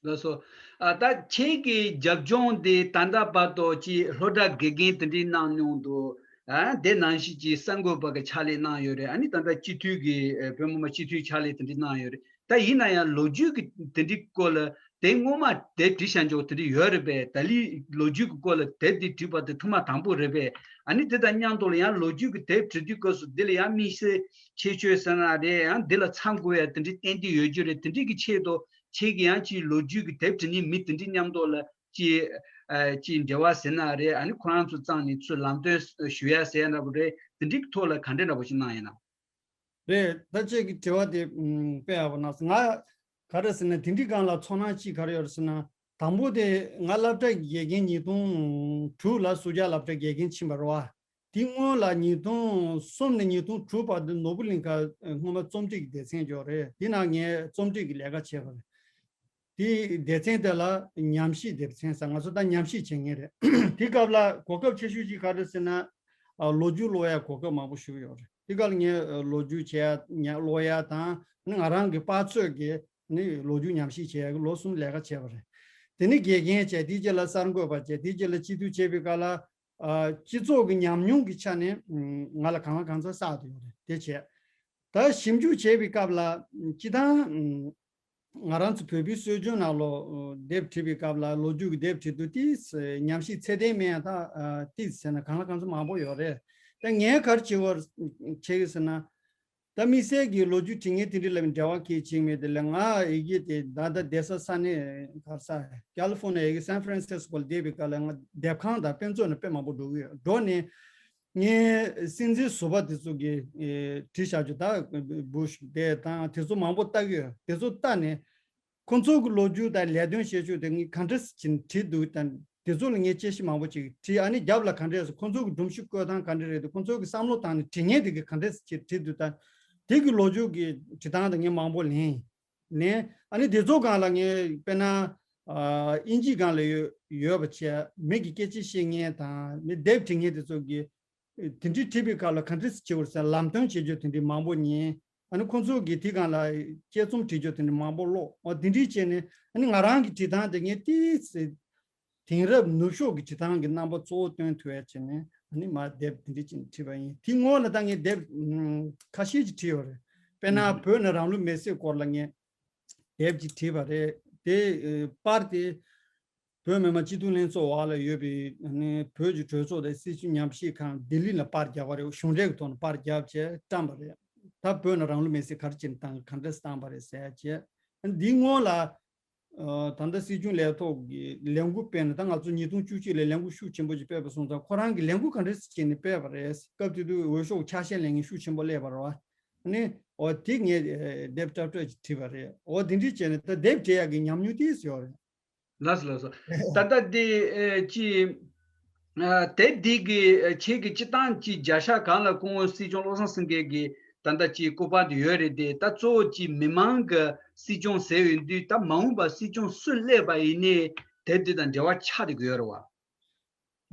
ལགས་སོ། ཨ་ད་ཁྱེད་ཀྱི་རྒྱབ་ལྗོངས་དེ་ད་ལྟ་བར་དུ་ཅིག་སློབ་གྲྭ་དགེ་རྒན་དེ་འདྲའི་གནང་མྱོང་འདུག་ཨ་དེ་ནང་བཞིན་ཅིག་གསར་འགོད་པ་གི་ཕྱག་ལས་གནང་ཡོད་རེད། ཨ་ནི་ད་ལྟ་སྤྱི་འཐུས་ཀྱི་ཨ་བོད་མི་མང་སྤྱི་འཐུས་ཕྱག་ལས་དེ་འདྲའི་གནང་ཡོད་རེད། ད་ཡིན་ན་ཡང་ལོ་རྒྱུས་ཀྱི་དེ་འདྲའི་སྐོར་ལ་དེ་སྔོན་མ་དེབ་བྲིས་བཞག་འཇོག་དེ་འདྲའི་ཡོད་རེད་པས། ད་ལི་ལོ་རྒྱུས་ཀྱི་སྐོར་ལ་དེབ་འདི་བྲིས་པ་དེ་ཐོག་མ་དང་པོ་རེད་པས། ཨ་ནི་དེ་དང་མཉམ་དུ་ལ་ཡང་ལོ་རྒྱུས་ཀྱི་དེབ་བྲིས་དུས་སྐབས་སུ་འདི་ལ་ཡང་དམིགས་བསལ་ཁྱད་ཆོས་ཟེར་ན་རེད། ཡང་འདི་ལ་ཚང་དགོས་ཡ་དེ་འདྲའི་ཏན་ཏན་ཡོད་རྒྱུ་རེད། དེ་འདྲའི་གི་ཆེད་དུ་ཁྱེད་ཀྱི་ཡང་ཅིག་ལོ་རྒྱུས་ཀྱི་དེབ་བྲིས་ནི་མི་དེ་འདྲའི་མཉམ་དུ་ལ་ཅིག་ཨ་ཅིག་འབྲེལ་བ་ཟེར་ན་རེད། ཨ་ནི་ཁོ་རང་ཚོ་ཚང་ནས་ཚུར་ལམ་སྟོན་ཞུ་ཡ་ཟེར་ཡ་འདྲ་པོ་རེད། དེ་འདྲའི་གི་ཐོག་ལ་ག་འདྲ་འདྲ་པོ་ཞིག་གནང་ཡིན་ན། རེད། ད་ཁྱེད་ཀྱི་དྲི་བ་དེ་ཨུམ་དཔེ་ཡག་པོ་གནང་སོང་། ང་ག་རེ་ཟེར་ན། དེ་འདྲའི་སྒང་ལ་ཚོར་སྣང་གཅིག་ག་རེ་ཡོད་རེད་ཟེར་ན། དང་པོ་དེ་ང་སློབ་གྲྭ་གི་དགེ་རྒན་ཉིས་སྟོང་དྲུག་ལ་སུ་ཇཱ་སློབ་གྲྭ་དགེ་རྒན་ཕྱིན་པ་རེད་བ། དེ་སྔོན་ལ་ཉིས་སྟོང་གསུམ་ནས་ཉིས་སྟོང་དྲུག་བར་དུ་ནོར་བུ་གླིང་ཁ་སྔོན་མ་རྩོམ་སྒྲིག་གི་སྡེ་ཚན་ཅིག་ཡོད་རེད། དེ་ནང་ངས་རྩོམ་སྒྲིག་གི་ལས་ཀ་བྱས་པ་རེད། དེའི་སྡེ་ཚན་དེ་ལ་ཉམས་ཞིབ་སྡེ་ཚན་ཟེར། ང་ཚོ་ད་ཉམས་ཞིབ་བྱེད་མཁན་རེད། དེ་སྐབས་ལ་གོ་སྐབས་ཆེ་ཤོས་ཅིག་ག་རེ་ཟེར་ན། ཨ་ལོ་རྒྱུས་ཀློག་ཡ་གོ་སྐབས་མང་པོ་ཞིག་ཡོད་རེད། དེ་སྐབས་ལ་ངས་ཨ་ལོ་རྒྱུས་བྱེད་ཡ་ཉ་ཀློག་ཡ་དང་ནི་ང་རང་གི་པར་ཚོས་ཀྱི་ནི་ལོ་རྒྱུས་ཉམས་ཞིབ་བྱེད་ཡ་གི་ལོ་གསུམ་ལས་ཀ་བྱས་པ་རེད། དེ་ནི་དགེ་རྒན་བྱས། དེའི་རྗེས་ལ་གསར་འགོད་པ་བྱས། དེའི་རྗེས་ལ་སྤྱི་འཐུས་བྱས་པའི་སྐབས་ལ་ཨ་སྤྱི་ཚོགས་ཀྱི་ཉམས་མྱོང་གི་ཆ་ནས་ཨ་ང་ལ་གང་ལ་གང་འཚམ་བསགས་བསྡད་ཡོད་རེད། དེ་བྱས། ད་ཞིབ་འཇུག་བྱས་པའི་སྐབས་ལ་སྤྱི་བཏང་ང་རང་ཚོ་བོད་པའི་སྲོལ་རྒྱུན་ནང་ལོ་དེབ་བྲིས་པའི་སྐབས་ལ་ལོ་རྒྱུས་ཀྱི་དེབ་བྲིས་དུས་ཏིས་ཉམས་ཞིབ་ཚད་ལྡན་མེད་ཡང་ད་ཏིས་ཟེར་ན་གང་ལ་གང་འཚམ་མང་པོ་ཡོད་རེད། ད་ངས་ག་རེ་བྱེད་དགོས་བྱེད་ཀྱི་ཟེར་ན། ད་དམིགས་བསལ་གྱི་ལོ་རྒྱུས་བྲིས་མཁན་དེ་འདྲ་ལ་འབྲེལ་བ་གལ་ཆེ་མེད་དེ་ལ། ང་ཡི་གེ་དེ་ད་ལྟ་བསྡད་ས་ས་གནས་ག་རེ་ས་ཀ་ལི་ཧྥོ་ནི་ཡ་ཡི་གེ་སན་ཧྥ་རན་སིས་ཀོ་ལ་བསྡད་པའི་སྐབས་ལ་ང་དེབ་ཁང་དང་དཔེ་མཛོད་ནང་དཔེ་མང་པོ་འགྲོ་གི་ཡོད། འགྲོ་ནས་ངའི་སྲིད་འཛིན་ཟུར་པ་དེ་ཚོ་གིས་ཨེ་བྲིས་བཞག་རྒྱུ་ད་བུ་ཤ་དེ་དང་དེ་ཚོ་མང་པོ་ལྟ་གི་ཡོད། དེ་ཚོ་ལྟ་ནས་ཁོ་ཚོ་གི་ལོ་རྒྱུས་དང་ལས་དོན་བྱེད་ཕྱོགས་དེ་ངས་ག་འདྲ་སེ་བྱས་ནས་བྲིས་འདུག་དང་དེ་ཚོ་ལ་ངས་དཔྱད་གཞི་མང་པོ་ཅིག་བྲིས། ཨ་ནི་རྒྱབ་ལ་ག་འདྲ་སེ་ཁོ་ཚོ་གི་སྒྲོམ་གཞི་བཀོད་སྟངས་ག་འདྲ་རེད་འདུག་ཁོ་ཚོ་གི་བསམ་བློ་བཏང་ནས་བྲིས་མཁན་དེ་གིས་ག་འདྲ་སེ་བྱས་བྲིས་འདུག་དང་དེ་གི་ལོ་རྒྱུས་ཀྱི་བྲིས་སྟངས་དེ་ངས་མང་པོ་ལེན། ནས་ཨ་ནི་དེ་ཚོ་སྒང་ལ་ངས་དཔེར་ན་ཨ་དབྱིན་ཇིའི་སྒང་ལ་ཡོད་ཡོད་པ་བྱས། མི་གི་སྐད་ཆ་བཤད་མཁན་དང་མི་དེབ་བྲིས་མཁན་དེ་ཚོ་གིས་དེ་འདྲའི་བྲིས་པའི་སྐབས་ལ་ག་འདྲ་སེ་བྱེད་དགོས་ཟེར་ལམ་སྟོན་བྱེད་རྒྱུ་དེ་འདྲའི་མང་པོ་ཉན། ཨ་ནི་ཁོང་ཚོ་གིས་དེའི་སྒང་ལ་དཔྱད་རྩོམ་བྲིས་རྒྱུ་དེ་འདྲའི་མང་པོ་ཀློག་འོ་དེ་འདྲའི་བྱས་ནས་ཨ་ནི་ང་རང་གི་བྲིས་སྟངས་དེ་ངས་ཏིས་དེང་རབས་ནུབ་ཕྱོགས་ཀྱི་བྲིས་སྟངས་ཀྱི་རྣམ་པ་གཙོ་བོ་སྟོན་ཐུབ་ཡ་བྱས་ནས་ཨ་ནི་མར་དེབ་དེ་འདྲ་ཅིག་བྲིས་པ་ཡིན། དེའི་སྔོན་ལ་ད་ངས་དེབ་ཨམ་ཁ་ཤས་ཅིག་བྲིས་ཡོད་རེད། དཔེར་ན་ཨུ་བོད་ནས་རང་ལུས་མེར་སྲེག་སྐོར་ལ་ངས་དེབ་ཅིག་བྲིས་པ་རེད། དེ་ཨེ་པར་དེ་བོད་མི་མང་སྤྱི་འཐུས་ལྷན་ཚོགས་འོག་ལ་ཡོད་པའི་ཨ་ནི་བོད་ཀྱི་གྲོས་ཚོགས་དང་སྲིད་བྱུས་ཉམས་ཞིབ་ཁང་ལྡི་ལི་ལ་པར་བརྒྱབ་པ་རེད། གཞུང་འབྲེལ་གྱི་ཐོག་ནས་པར་བརྒྱབ་བྱས་བཀྲམ་པ་རེད། ད་བོད་ནས་རང་ལུས་མེར་སྲེག་ག་རེ་བྱས་ནས་བཏང་ག་འདྲ་སེ་བཏང་པ་རེད་ཟེར་ཡ་བྱས། ཨ་ནི་འདིའི་སྔོན་ལ་ཨ་ད་ལྟ་སྲིད་སྐྱོང་ལས་ཐོག་གི་ལས་འགུལ་སྤེལ་ནས་ད་ང་ཚོ་ཉིས་སྟོང་བཅུ་གཅིག་ལ་ལས་འགུལ་ཤུགས་ཆེན་པོ་ཞིག་སྤེལ་བ་སོང་ཙང་ཁོ་རང་གིས་ལས་འགུལ་ག་འདྲ་ཞིག་བྱས་ནས་སྤེལ་བ་རེད། སྐབས་དེ་དུས་འོས་ཤོག་ཆ་ཤས་ལེན་མཁན་ཤུགས་ཆེན་པོ་སླེབས་པ་རེད་བ། ཨ་ནི་འོ་དེ་ངས་ཨེ་དེབ་སྲབ་སྲབ་ཅིག་བྲིས་པ་རེད། འོ་དེ་འདྲ་བྱས་ནས་ད་དེབ་བྲིས་ཡག་གི་ཉམས་མྱོང་དེ་ཡོད་རེད། ལགས་སོ་ལགས་སོ། ད་ལྟ་དེ་ཨེ་ཅི་ ཨ། དེབ་འདི་གི་ཨ་ཁྱེད་ཀྱི་སྤྱིར་བཏང་གི་བརྒྱ་ཆ་གང་ལ་སྐུ་ངོ་སྲིད་སྐྱོང་བློ་བཟང་སེང་གེ་གི་ད་ལྟ་ཅིག་སྐུ་པར་དེ་ཡོད་རེད་དེ། ད་གཙོ་བོ་ཅིག་མི་མང་གི་སྲིད་སྐྱོང་ཟེར་ཡོང་དུས། ད་མ་འོངས་པ་སྲིད་སྐྱོང་སུ་སླེབས་པ་ཡིན་ནའི་དེབ་འདི་དང་འབྲེལ་བ་ཆགས་བསྡད་ཀྱི་ཡོད་རེད་བ།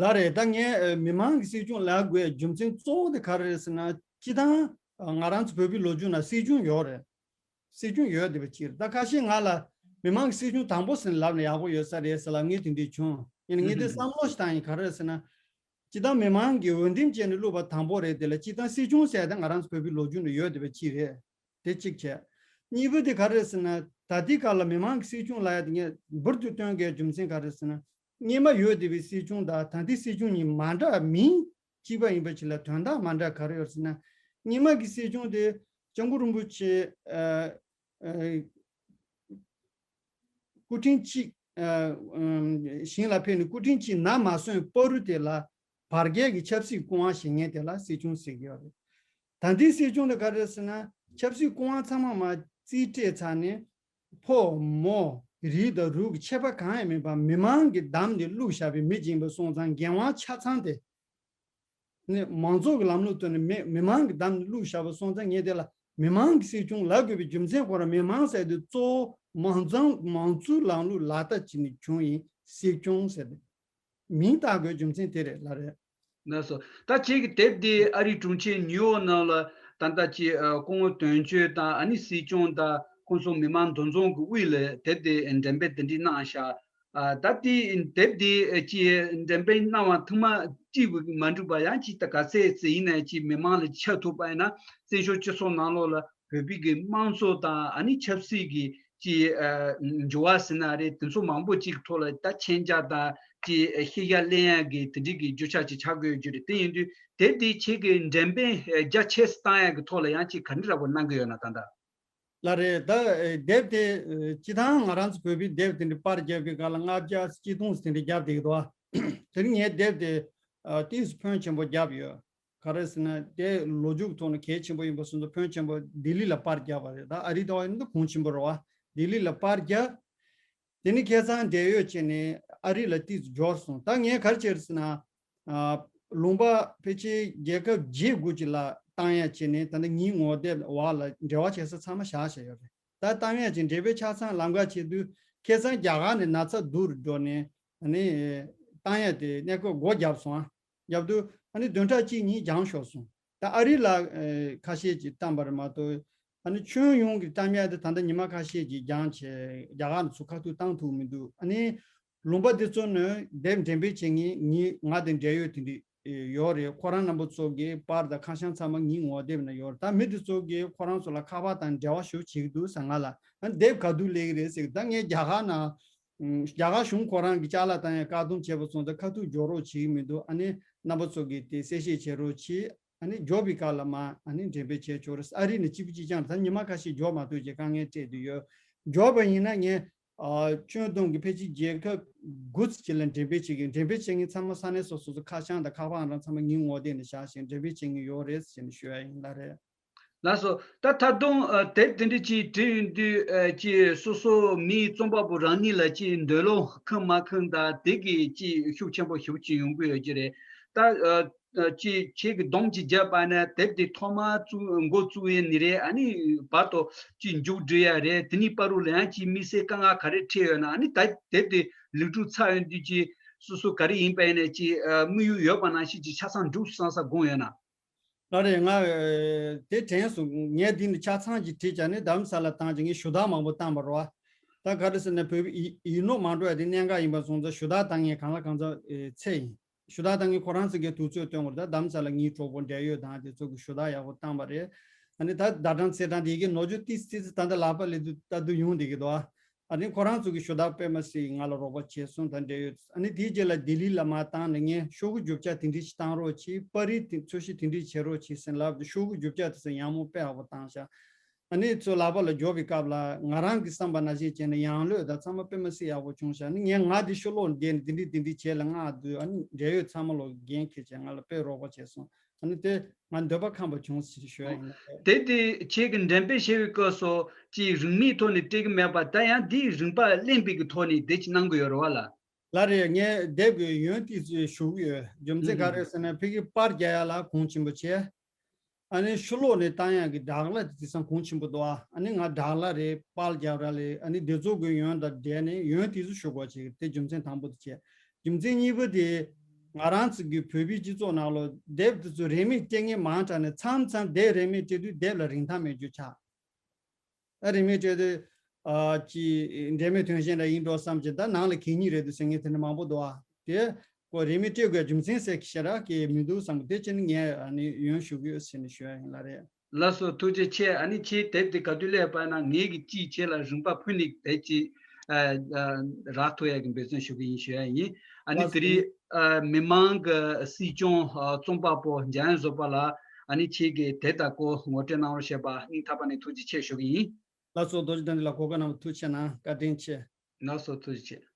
ལགས་རེད། ད་ངས་ཨ་མི་མང་གི་སྲིད་སྐྱོང་ལབ་དགོས་རྒྱུ་མཚན་གཙོ་བོ་དེ་ག་རེ་རེད་ཟེར་ན། སྤྱིར་བཏང་ཨ་ང་རང་ཚོ་བོད་པའི་ལོ་རྒྱུས་ནང་སྲིད་སྐྱོང་ཡོད་རེད། སྲིད་སྐྱོང་ཡོད་བསྡད་པ་ཅིག་རེད། ད་ཁ་ཤས་ང་ལ་མི་མང་གི་སྲིད་སྐྱོང་དང་པོ་ཟེར་ལབ་ན་ཡག་པོ་ཡོད་ས་རེད་ཟེར་ལབ་ངས་དེ་འདྲས་བྱུང་། ཡིན་ན་ངས་དེ་བསམ་བློ་ཞིག་བཏང་ཡིན། ག་རེ་རེད་ཟེར་ན། སྤྱིར་བཏང་མི་མང་གིས་འོས་འདེམས་བྱས་ནས་བླུགས་པ་དང་པོ་རེད། དེ་ལ་སྤྱིར་བཏང་སྲིད་སྐྱོང་ཟེར་ཡ་དེ་ང་རང་ཚོ་བོད་པའི་ལོ་རྒྱུས་ནང་ཡོད་བསྡད་པ་ཅིག་རེད། དེ་གཅིག་བྱས། གཉིས་པ་དེ་ག་རེ་རེད་ཟེར་ན། ད་ལྟའི་སྐབས་ལ་མི་མང་གི་སྲིད་སྐྱོང་ལབ་ཡ་དེ་ངས་འབུར་དུ་བཏོན་དགོས་རྒྱུ་མཚན་ག་རེ་རེད་ཟེར་ན། སྔོན་མ་ཡོད་བསྡད་པའི་སྲིད་སྐྱོང་དང་ད་ལྟའི་སྲིད་སྐྱོང་གཉིས་མ་འདྲ། མིང་གཅིག་པ་ཡིན་པ་ཅིག་ལ་དོན་དག་མ་འདྲ་ག་རེ་ཡོད་ཟེར་ན། སྔོན་མ་གི་སྲིད་སྐྱོང་དེ་སྐྱབས་མགོན་རིན་པོ་ཆེ་ཨ་ཨ་སྐུ་ཕྲེང་གཅིག་ཨ་ཨ་ཞིང་ལ་ཕེབས་ནས་སྐུ་ཕྲེང་གཅིག་ནམ་མ་སོན་བར་དུ་དེ་ལ་བར་བརྒལ་གྱི་ཆབ་སྲིད་སྐུ་དབང་བཞེས་མཁན་དེ་ལ་སྲིད་སྐྱོང་ཟེར་གྱི་ཡོད་རེད། ད་ལྟའི་སྲིད་སྐྱོང་དེ་ག་རེ་ཟེར་ན། ཆབ་སྲིད་སྐུ་དབང་ཚང་མ་མར་རྩིས་སྤྲད་ཚར་ནས། ཕོ་མོ་རིགས་དང་རུས་ཀྱི་ཁྱད་པར་གང་ཡང་མེད་པར་མི་མང་གིས་བདམས་ནས་བླུགས་བཞག་པའི་མི་ཅིག་ཡིན་པ་སོང་ཙང་འགན་དབང་ཆ་ཚང་དེ་ནི་མང་ཚོགས་ཀྱི་ལམ་ལུགས་ཐོག་ནས་མི་མི་མང་གིས་བདམས་ནས་བླུགས་བཞག་པ་སོང་ཙང་། ངས་དེ་ལ་མི་མང་གི་སྲིད་སྐྱོང་ལབ་དགོས་པའི་རྒྱུ་མཚན་ཁོ་རང་མི་མང་ཟེར་དུས་གཙོ་བོ་མང་གཙང་མང་གཙོའི་ལམ་ལུགས་ལག་བསྟར་བྱས་ནས་བྱུང་ཡིན། སྲིད་སྐྱོང་ཟེར་ཏེ་མིང་བཏགས་དགོས་རྒྱུ་མཚན་དེ་རེད། ལགས་རེད། ལགས་སོ། ད་ཁྱེད་ཀྱི་དེབ་འདི་ཨ་རིའི་གྲོང་ཁྱེར་ཉིའུ་ཡོག་ནང་ལ་ད་ལྟ་ཅིག་ཨ་སྐུ་ངོ་དོན་གཅོད་དང་ཨ་ནི་སྲིད་སྐྱོང་དང་ཁོང་ཚོ་མི་མང་འདུ་འཛོམས་ཀྱི་དབུས་ལ་དེབ་འདི་འགྲེམས་སྤེལ་དེ་འདྲ་གནང་ཤག་ཨ་ད་དེ་དེབ་འདི་ཅིག་འགྲེམས་སྤེལ་གནང་བ་ཐེངས་མ་གཅིག་པུ་མ་འགྲིག་པ། ཡང་ཅིག་ད་ག་ཚད་ཙམ་ཡིན་ནའི་ཅིག་མི་མང་ལ་ཁྱབ་ཐུབ་པ་ཡིན་ན། བཙན་བྱོལ་སྤྱི་ཚོགས་ནང་ལོགས་ལ་བོད་པའི་གི་དམངས་གཙོ་དང་ཨ་ནི་ཆབ་སྲིད་ཀྱི་ཅིག་ཨ་འགྱུར་བ་ཟེར་ན་རེད། དེ་ཚོ་མང་པོ་ཅིག་ཐོག་ལ་ད་མཁྱེན་རྒྱ་དང་ཅིག་ཤེས་རྒྱ་ལེན་ཡ་གི་དེ་འདྲའི་གི་རྒྱུ་ཆ་ཅིག་ཆགས་ཀྱི་ཡོད་རྒྱུ་རེད། དེ་ཡིན་དུས་དེབ་འདི་ཁྱེད་ཀྱིས་འགྲེམས་སྤེལ་རྒྱ་ཆེ་སུ་བཏང་ཡ་གི་ཐོག་ལ་ཡང་ཅིག་ག་འདྲ་འདྲ་པོ་གནང་གི་ཡོད་ན། ད་ལྟ། ལགས་རེད། ད་དེབ་དེ་སྤྱིར་བཏང་ང་རང་ཚོ་བོད་པའི་དེབ་དེ་འདྲ་པར་རྒྱབ་པའི་སྒང་ལ་ལྔ་བརྒྱ་ཆིག་སྟོང་ཟིན་དེ་རྒྱབ་བསྡད་ཀྱི་འདུག་དེ་རིང་ངས་དེབ་དེ་ཏོག་ཙམ་ཕོན་ཆེན་པོ་བརྒྱབ་ཡོད། ག་རེ་ཟེར་ན་དེ་ལོ་རྒྱུས་ཐོག་ནས་གལ་ཆེན་པོ་ཡིན་པ་སོང་ཙང་ཕོན་ཆེན་པོ་ལྡི་ལི་ལ་པར་བརྒྱབ་པ་རེད། ད་ཨ་རི་དེ་བ་ཡིན་ན་གོང་ཆེན་པོ་རེད་བ། ལྡི་ལི་ལ་པར་བརྒྱབ། དེ་ནས་ཁ་སང་འབྲེལ་ཡོད་བྱས་ནས་ཨ་རི་ལ་ཏོག་ཙམ་འབྱོར་སོང་། ད་ངས་ག་རེ་བྱས་རེད་ཟེར་ན། ཨ་ལུང་པ་ཕལ་ཆེར་རྒྱལ་ཁབ་བརྒྱད་དགུ་ཅིག་ལ་བཏང་ཡ་བྱས་ནས། ད་ནི་ངའི་ངོ་དེབ་བར་ལ་འབྲེལ་བ་བྱེད་ས་ཚང་མ་བཞག་བཞག་ཡོད་རེད། ད་བཏང་ཡ་ཅིག་འབྲེལ་པའི་ཆ་ཚང་ལམ་ཁ་ཕྱེ་དུས་ཁ་སང་རྒྱ་གར་ནས་ན་ཚ་བསྡུར་འགྲོ་ནས་ཨ་ནི་བཏང་ཡ་དེ་གནས་སྐབས་སྒོ་བརྒྱབ་སོང་། ཨ་བརྒྱབ་དུས་ཨ་ནི་བདུན་ཕྲག་གཅིག་གཉིས་འགྱངས་ཤོར་སོང་། ད་ཨ་རི་ལ་ཨེ་ཁ་ཤས་ཀྱིས་བཏང་པ་རེད་མ་གཏོགས། ཨ་ནི་ཁྱོན་ཡོངས་ཀྱི་བཏང་ཡ་དེ་ད་ལྟ་ཉི་མ་ཁ་ཤས་ཀྱིས་འགྱངས་བྱས་རྒྱ་གར་ནས་ཚུར་ཁ་ཐུག་བཏང་ཐུབ་མི་འདུག་ཨ་ནི་ལུང་པ་འདི་ཚོ་ནས་དེབ་འགྲེམས་སྤེལ་བྱེད་མཁན་ངའི་ང་དང་འབྲེལ་ཡོད་དེ་འདྲ་ཡོད་རེད། ཁོ་རང་རྣམ་པ་ཚོ་གི་པར་དང་ཁ་བྱང་ཚང་མ་ངའི་ངོ་དེབ་ནང་ཡོད་རེད། ད་མི་དེ་ཚོ་གིས་ཁོ་རང་ཚོ་ལ་ཁ་པར་དང་འབྲེལ་བ་ཞུ་བྱེད་ཀྱི་འདུག་ཟེར། ང་ལ་ཨ་ནི་དེབ་ག་དུས་སླེབས་ཀྱི་རེད་ཟེར་གི། ད་ངས་རྒྱ་གར་ནང་རྒྱ་གར་གཞུང་ཁོ་རང་གིས་ཅ་ལག་བཏང་ཡ་བཀག་སྡོམ་བྱས་པ་སོང་ཙང་ཁ་ཐུག་འབྱོར་རོགས་བྱེད་ཀྱི་མི་འདུག་ཨ་ནི་རྣམ་པ་ཚོ་གིས་དེ་གསལ་བཤད་བྱེད་རོགས་གྱིས། ཨ་ནི་འབྱོར་བའི་སྐབས་ལ་མར་ཨ་ནི་འགྲེམས་སྤེལ་བྱས་ཆོག་རེད། ཨ་རི་ནས་གཅིག་པུ་གཅིག་རྐྱང་རེད། ད་ཉི་མ་ཁ་ཤས་འབྱོར་མ་ཐུབ་ཅེས་དཀའ་ངལ་འཕྲད་དུ་ཡོད། འབྱོར་བ་ཡིན་ན་ངས་ཨ་ཁྱོན་བསྡོམས་ཀྱི་ཕལ་ཆེར་རྒྱལ་ཁབ་དགུ་ཙམ་ཅིག་ལ་འགྲེམས་སྤེལ་བྱེད་ཀྱི། འགྲེམས་སྤེལ་བྱེད་མཁན་ཚང་མ་ས་གནས་སོ་སོ་སོ་ཁ་བྱང་དང་ཁ་པར་རང་ཚང་མ་ངའི་ངོ་དེབ་ནས་བཞག་བཞིན་འགྲེམས་སྤེལ་བྱེད་མཁན་ཡོད་རེད་ཟེར་ནས་ཞུ་ཡ་ཡིན། ལགས་རེད། ལགས་སོ། ད་ད་དུང་ཨ་དེབ་དེ་འདྲ་ཅིག་བྲིས་ཡོང་དུས་ཨ་ཅིག་སོ་སོ་མིའི་རྩོམ་པ་པོ་རང་ཉིད་ལ་ཅིག་འདོད་བློ་ཁེངས་མ་ཁེངས་དང་དེ་གི་ཅིག་ཤུགས་ཆེན་པོ་ཞེ་པོ་ཅིག་ཡོང་གི་ཡོད་ཀྱི་རེད། ད་ཨ་ཨ་ཅིག་ཁྱེད་ཀྱིས་སྡོམ་ཅིག་བརྒྱབ་པ་ན་དེབ་དེ་ཐོག་མར་བཙུགས་འགོ་བཙུགས་ཡས་ནི་རེད། ཨ་ནི་བར་དུ་ཅིག་མཇུག་སྒྲིལ་ཡ་རེད། དེ་ནི་བར་དུ་ལ་ཡང་ཅིག་དམིགས་བསལ་དཀའ་ངལ་ག་རེ་འཕྲད་ཡོད་ན། ཨ་ནི་ད་དེབ་དེ་ལེགས་གྲུབ་ཚར་ཡོང་དུས་ཅིག་སོ་སོ་ག་རེ་ཡིན་པ་ཡིན་ནའི་ཅིག་ཨ་དམིགས་ཡུལ་ཡོད་པ་ནང་བཞིན་ཅིག་ཆ་ཚང་འགྲུབ་སོང་བསམ་དགོངས་ཡོད་ན། ལགས་རེད། ང་ཨེ་དེ་དྲན་སོང་། ངས་འདི་ནི་ཆ་ཚང་གི་བྲིས་བྱས་ནས་རྡ་རམ་ས་ལ་བཏང་བྱས་ངས་ཞུ་དག་མང་པོ་བཏང་པ་རེད་བ། ད་ག་རེ་ཟེར་ན་བོད་པའི་ཡིད་ཡིད་ནོར་མ་འགྲོ་ཡ་དེ་གནད་འགག་ཡིན་པ་སོང་ཙང་ཞུ་དག་བཏང་མཁན་གང་ལ་གང་འཚམ་ཨེ་ཚད་ཡིན། ཞུ་དག་བཏང་མཁན་ཁོ་རང་ཚོ་གིས་དུས་ཚོད་བཏོན་དགོས་རེད། ད་རྡ་རམ་ས་ལ་ངའི་གྲོགས་པོ་འབྲེལ་ཡོད་དང་དེ་ཚོ་གིས་ཞུ་དག་ཡག་པོ་བཏང་པ་རེད། ཨ་ནི་ད་ཟླ་གྲངས་ཚེས་གྲངས་དེ་གའི་ནོར་འཁྲུལ་ཏིས་ཏིས་ད་ལྟ་ལག་པ་ལ་ལྟ་དུས་ཡོང་བསྡད་ཀྱི་འདུག་ཨ་ནི་ཁོ་རང་ཚོ་གི་ཞུ་དག་དཔེ་མ་སྲིད་ང་ལ་རོགས་པ་བྱས་སོང་དང་འབྲེལ་ཡོད། ཨ་ནི་དེའི་རྗེས་ལ་ལྡི་ལི་ལ་མར་བཏང་ནས་ངས་ཤོག་གུ་རྒྱུ་ཆ་དེ་འདྲ་ཞིག་བཏང་རོགས་གྱིས། པར་རིས་དེ་འཚོལ་ཞིབ་དེ་འདྲ་བྱེད་རོགས་གྱིས་ཟེར་ལབ་དུས་ཤོག་གུ་རྒྱུ་ཆ་དེ་ཚོ་ཡག་མོ་དཔེ་ཡག་པོ་བཏང་ཤག་ཨ་ནི་ཚོ་ལག་པ་ལ་འབྱོར་བའི་སྐབས་ལ་ང་རང་གི་བསམ་པ་ནང་བཞིན་བྱས་ན་ཡང་ལོས་དང་ཚང་མ་དཔེ་མ་སྲིད་ཡག་པོ་བྱུང་ཤག་ཨ་ནི་ངས་ང་དེ་ཤོ་ལོག་བསྡད་ནས་དེ་འདྲ་དེ་འདྲ་བྱས་ལ་ང་དུས་ཨ་ནི་འབྲེལ་ཡོད་ཚང་མ་ལོག་འགན་འཁྱེར་བྱས་ང་ལ་དཔེ་རོགས་པ་བྱས་སོང་། ཨ་ནི་དེ་ང་འདོད་པ་ཁེངས་པ་བྱུང་ཟེར་ཞུ་ཡ་ཡིན། དེ་དེ་ཁྱེད་ཀྱིས་འགྲེམས་སྤེལ་བྱེད་པའི་སྐབས་སུ་ཅིག་རིན་མེད་ཐོག་ནས་སྤྲད་ཀྱི་མེད་པ། ད་ཡང་དེའི་རིན་པ་གླེང་པའི་གི་ཐོག་ནས་དེ་ཅིག་གནང་གི་ཡོད་རེད་བ་ལ། ལགས་རེད། ངས་དེབ་ཀྱི་ཡོན་ཏན་ཞུ་གི་ཡོད། རྒྱུ་མཚན་ག་རེ་ཟེར་ན་ཕ་གི་པར་རྒྱག་ཡ་ལ་གོང་ཆེན་པོ་བྱས། ཨ་ནི་ཕྱི་ལོགས་ནས་བཏང་ཡག་གི་སྦྲག་གླ་དེ་དེང་སང་གོང་ཆེན་པོ་འདུག་ཨ། ཨ་ནི་ང་སྦྲག་གླ་རེད། པར་རྒྱག་ར་ལས། ཨ་ནི་དེ་ཚོ་གི་ཡོན་དང་འབྲེལ་ནས་ཡོན་ཏན་ཞུ་དགོས་བྱས། དེ་རྒྱུ་མཚན་དང་པོ་དེ་བྱས། རྒྱུ་མཚན་གཉིས་པ་དེ་ང་རང་ཚོ་གི་བོད་པའི་སྤྱི་ཚོགས་ནང་ལོ་དེབ་དེ་ཚོ་རིན་མེད་སྤྲད་མཁན་མང་དྲགས་ནས་མཚམས་མཚམས་དེབ་རིན་མེད་སྤྲད་དུས་དེབ་ལ་རིན་ཐང་མེད་རྒྱུ་ཆགས། ཨ་རིན་མེད་སྤྲད་དུས་ཨ་ཅི་འབྲེལ་མེད་དོན་གཞན་འདྲ་ཡིན་འགྲོ་བསམ་གྱི། ད་ནང་ལ་གད་སྙིགས་རེད་འདུག་ཟེར་མཁན་དེ་འདྲ་མང་པོ་འདུག་ཨ། དེ་ཁོ་རིན་མེད་སྤྲད་དགོས་རྒྱུ་མཚན་ཟེར་ཞེ་དྲག་གི་མི་འདུག་བསམ་གི། དེ་ཕྱིར་ངས་ཨ་ནི་ཡོན་ཞུ་གི་ཡོད་ཟེར་ནས་ཞུ་ཡ་ཡིན། ལགས་རེད། ལགས་སོ། ཐུགས་རྗེ་ཆེ། ཨ་ནི་ཁྱེད་དེབ་དེ་ག་དུས་སླེབས་པ་ན་ངེད་ཀྱིས་ཅིག་ཁྱེད་ལ་རིན་པ་ཕུལ་ནས་དེབ་ཅིག་ཨ་ཨ་རག་ཐུབ་ཡ་གི་འབད་བརྩོན་ཞུ་གི་ཡིན་ཞུ་ཡ་ཡིན། ཨ་ནི་ལགས་དེ་སོ། རིང་ཨ་མི་མང་གི་སྲིད་སྐྱོང་ཨ་རྩོམ་པ་པོ་འཇམ་དབྱངས་བཟོད་པ་ལགས། ཨ་ནི་ཁྱེད་ཀྱིས་དེབ་དང་པོ་ངོ་སྤྲོད་གནང་རོགས་བྱས་པ་སྙིང་ཐག་པ་ནས་ཐུགས་རྗེ་ཆེ་ཞུ་གི་ཡིན། ལགས་སོ། རྡོ་རྗེ་གདན་འདྲེན་ལགས། གོ་སྐབས་གནང་བར་ཐུགས་རྗེ་ཆེ་གནང་། བཀའ་དྲིན་ཆེ། ལགས་སོ། ཐུགས་རྗེ་ཆེ།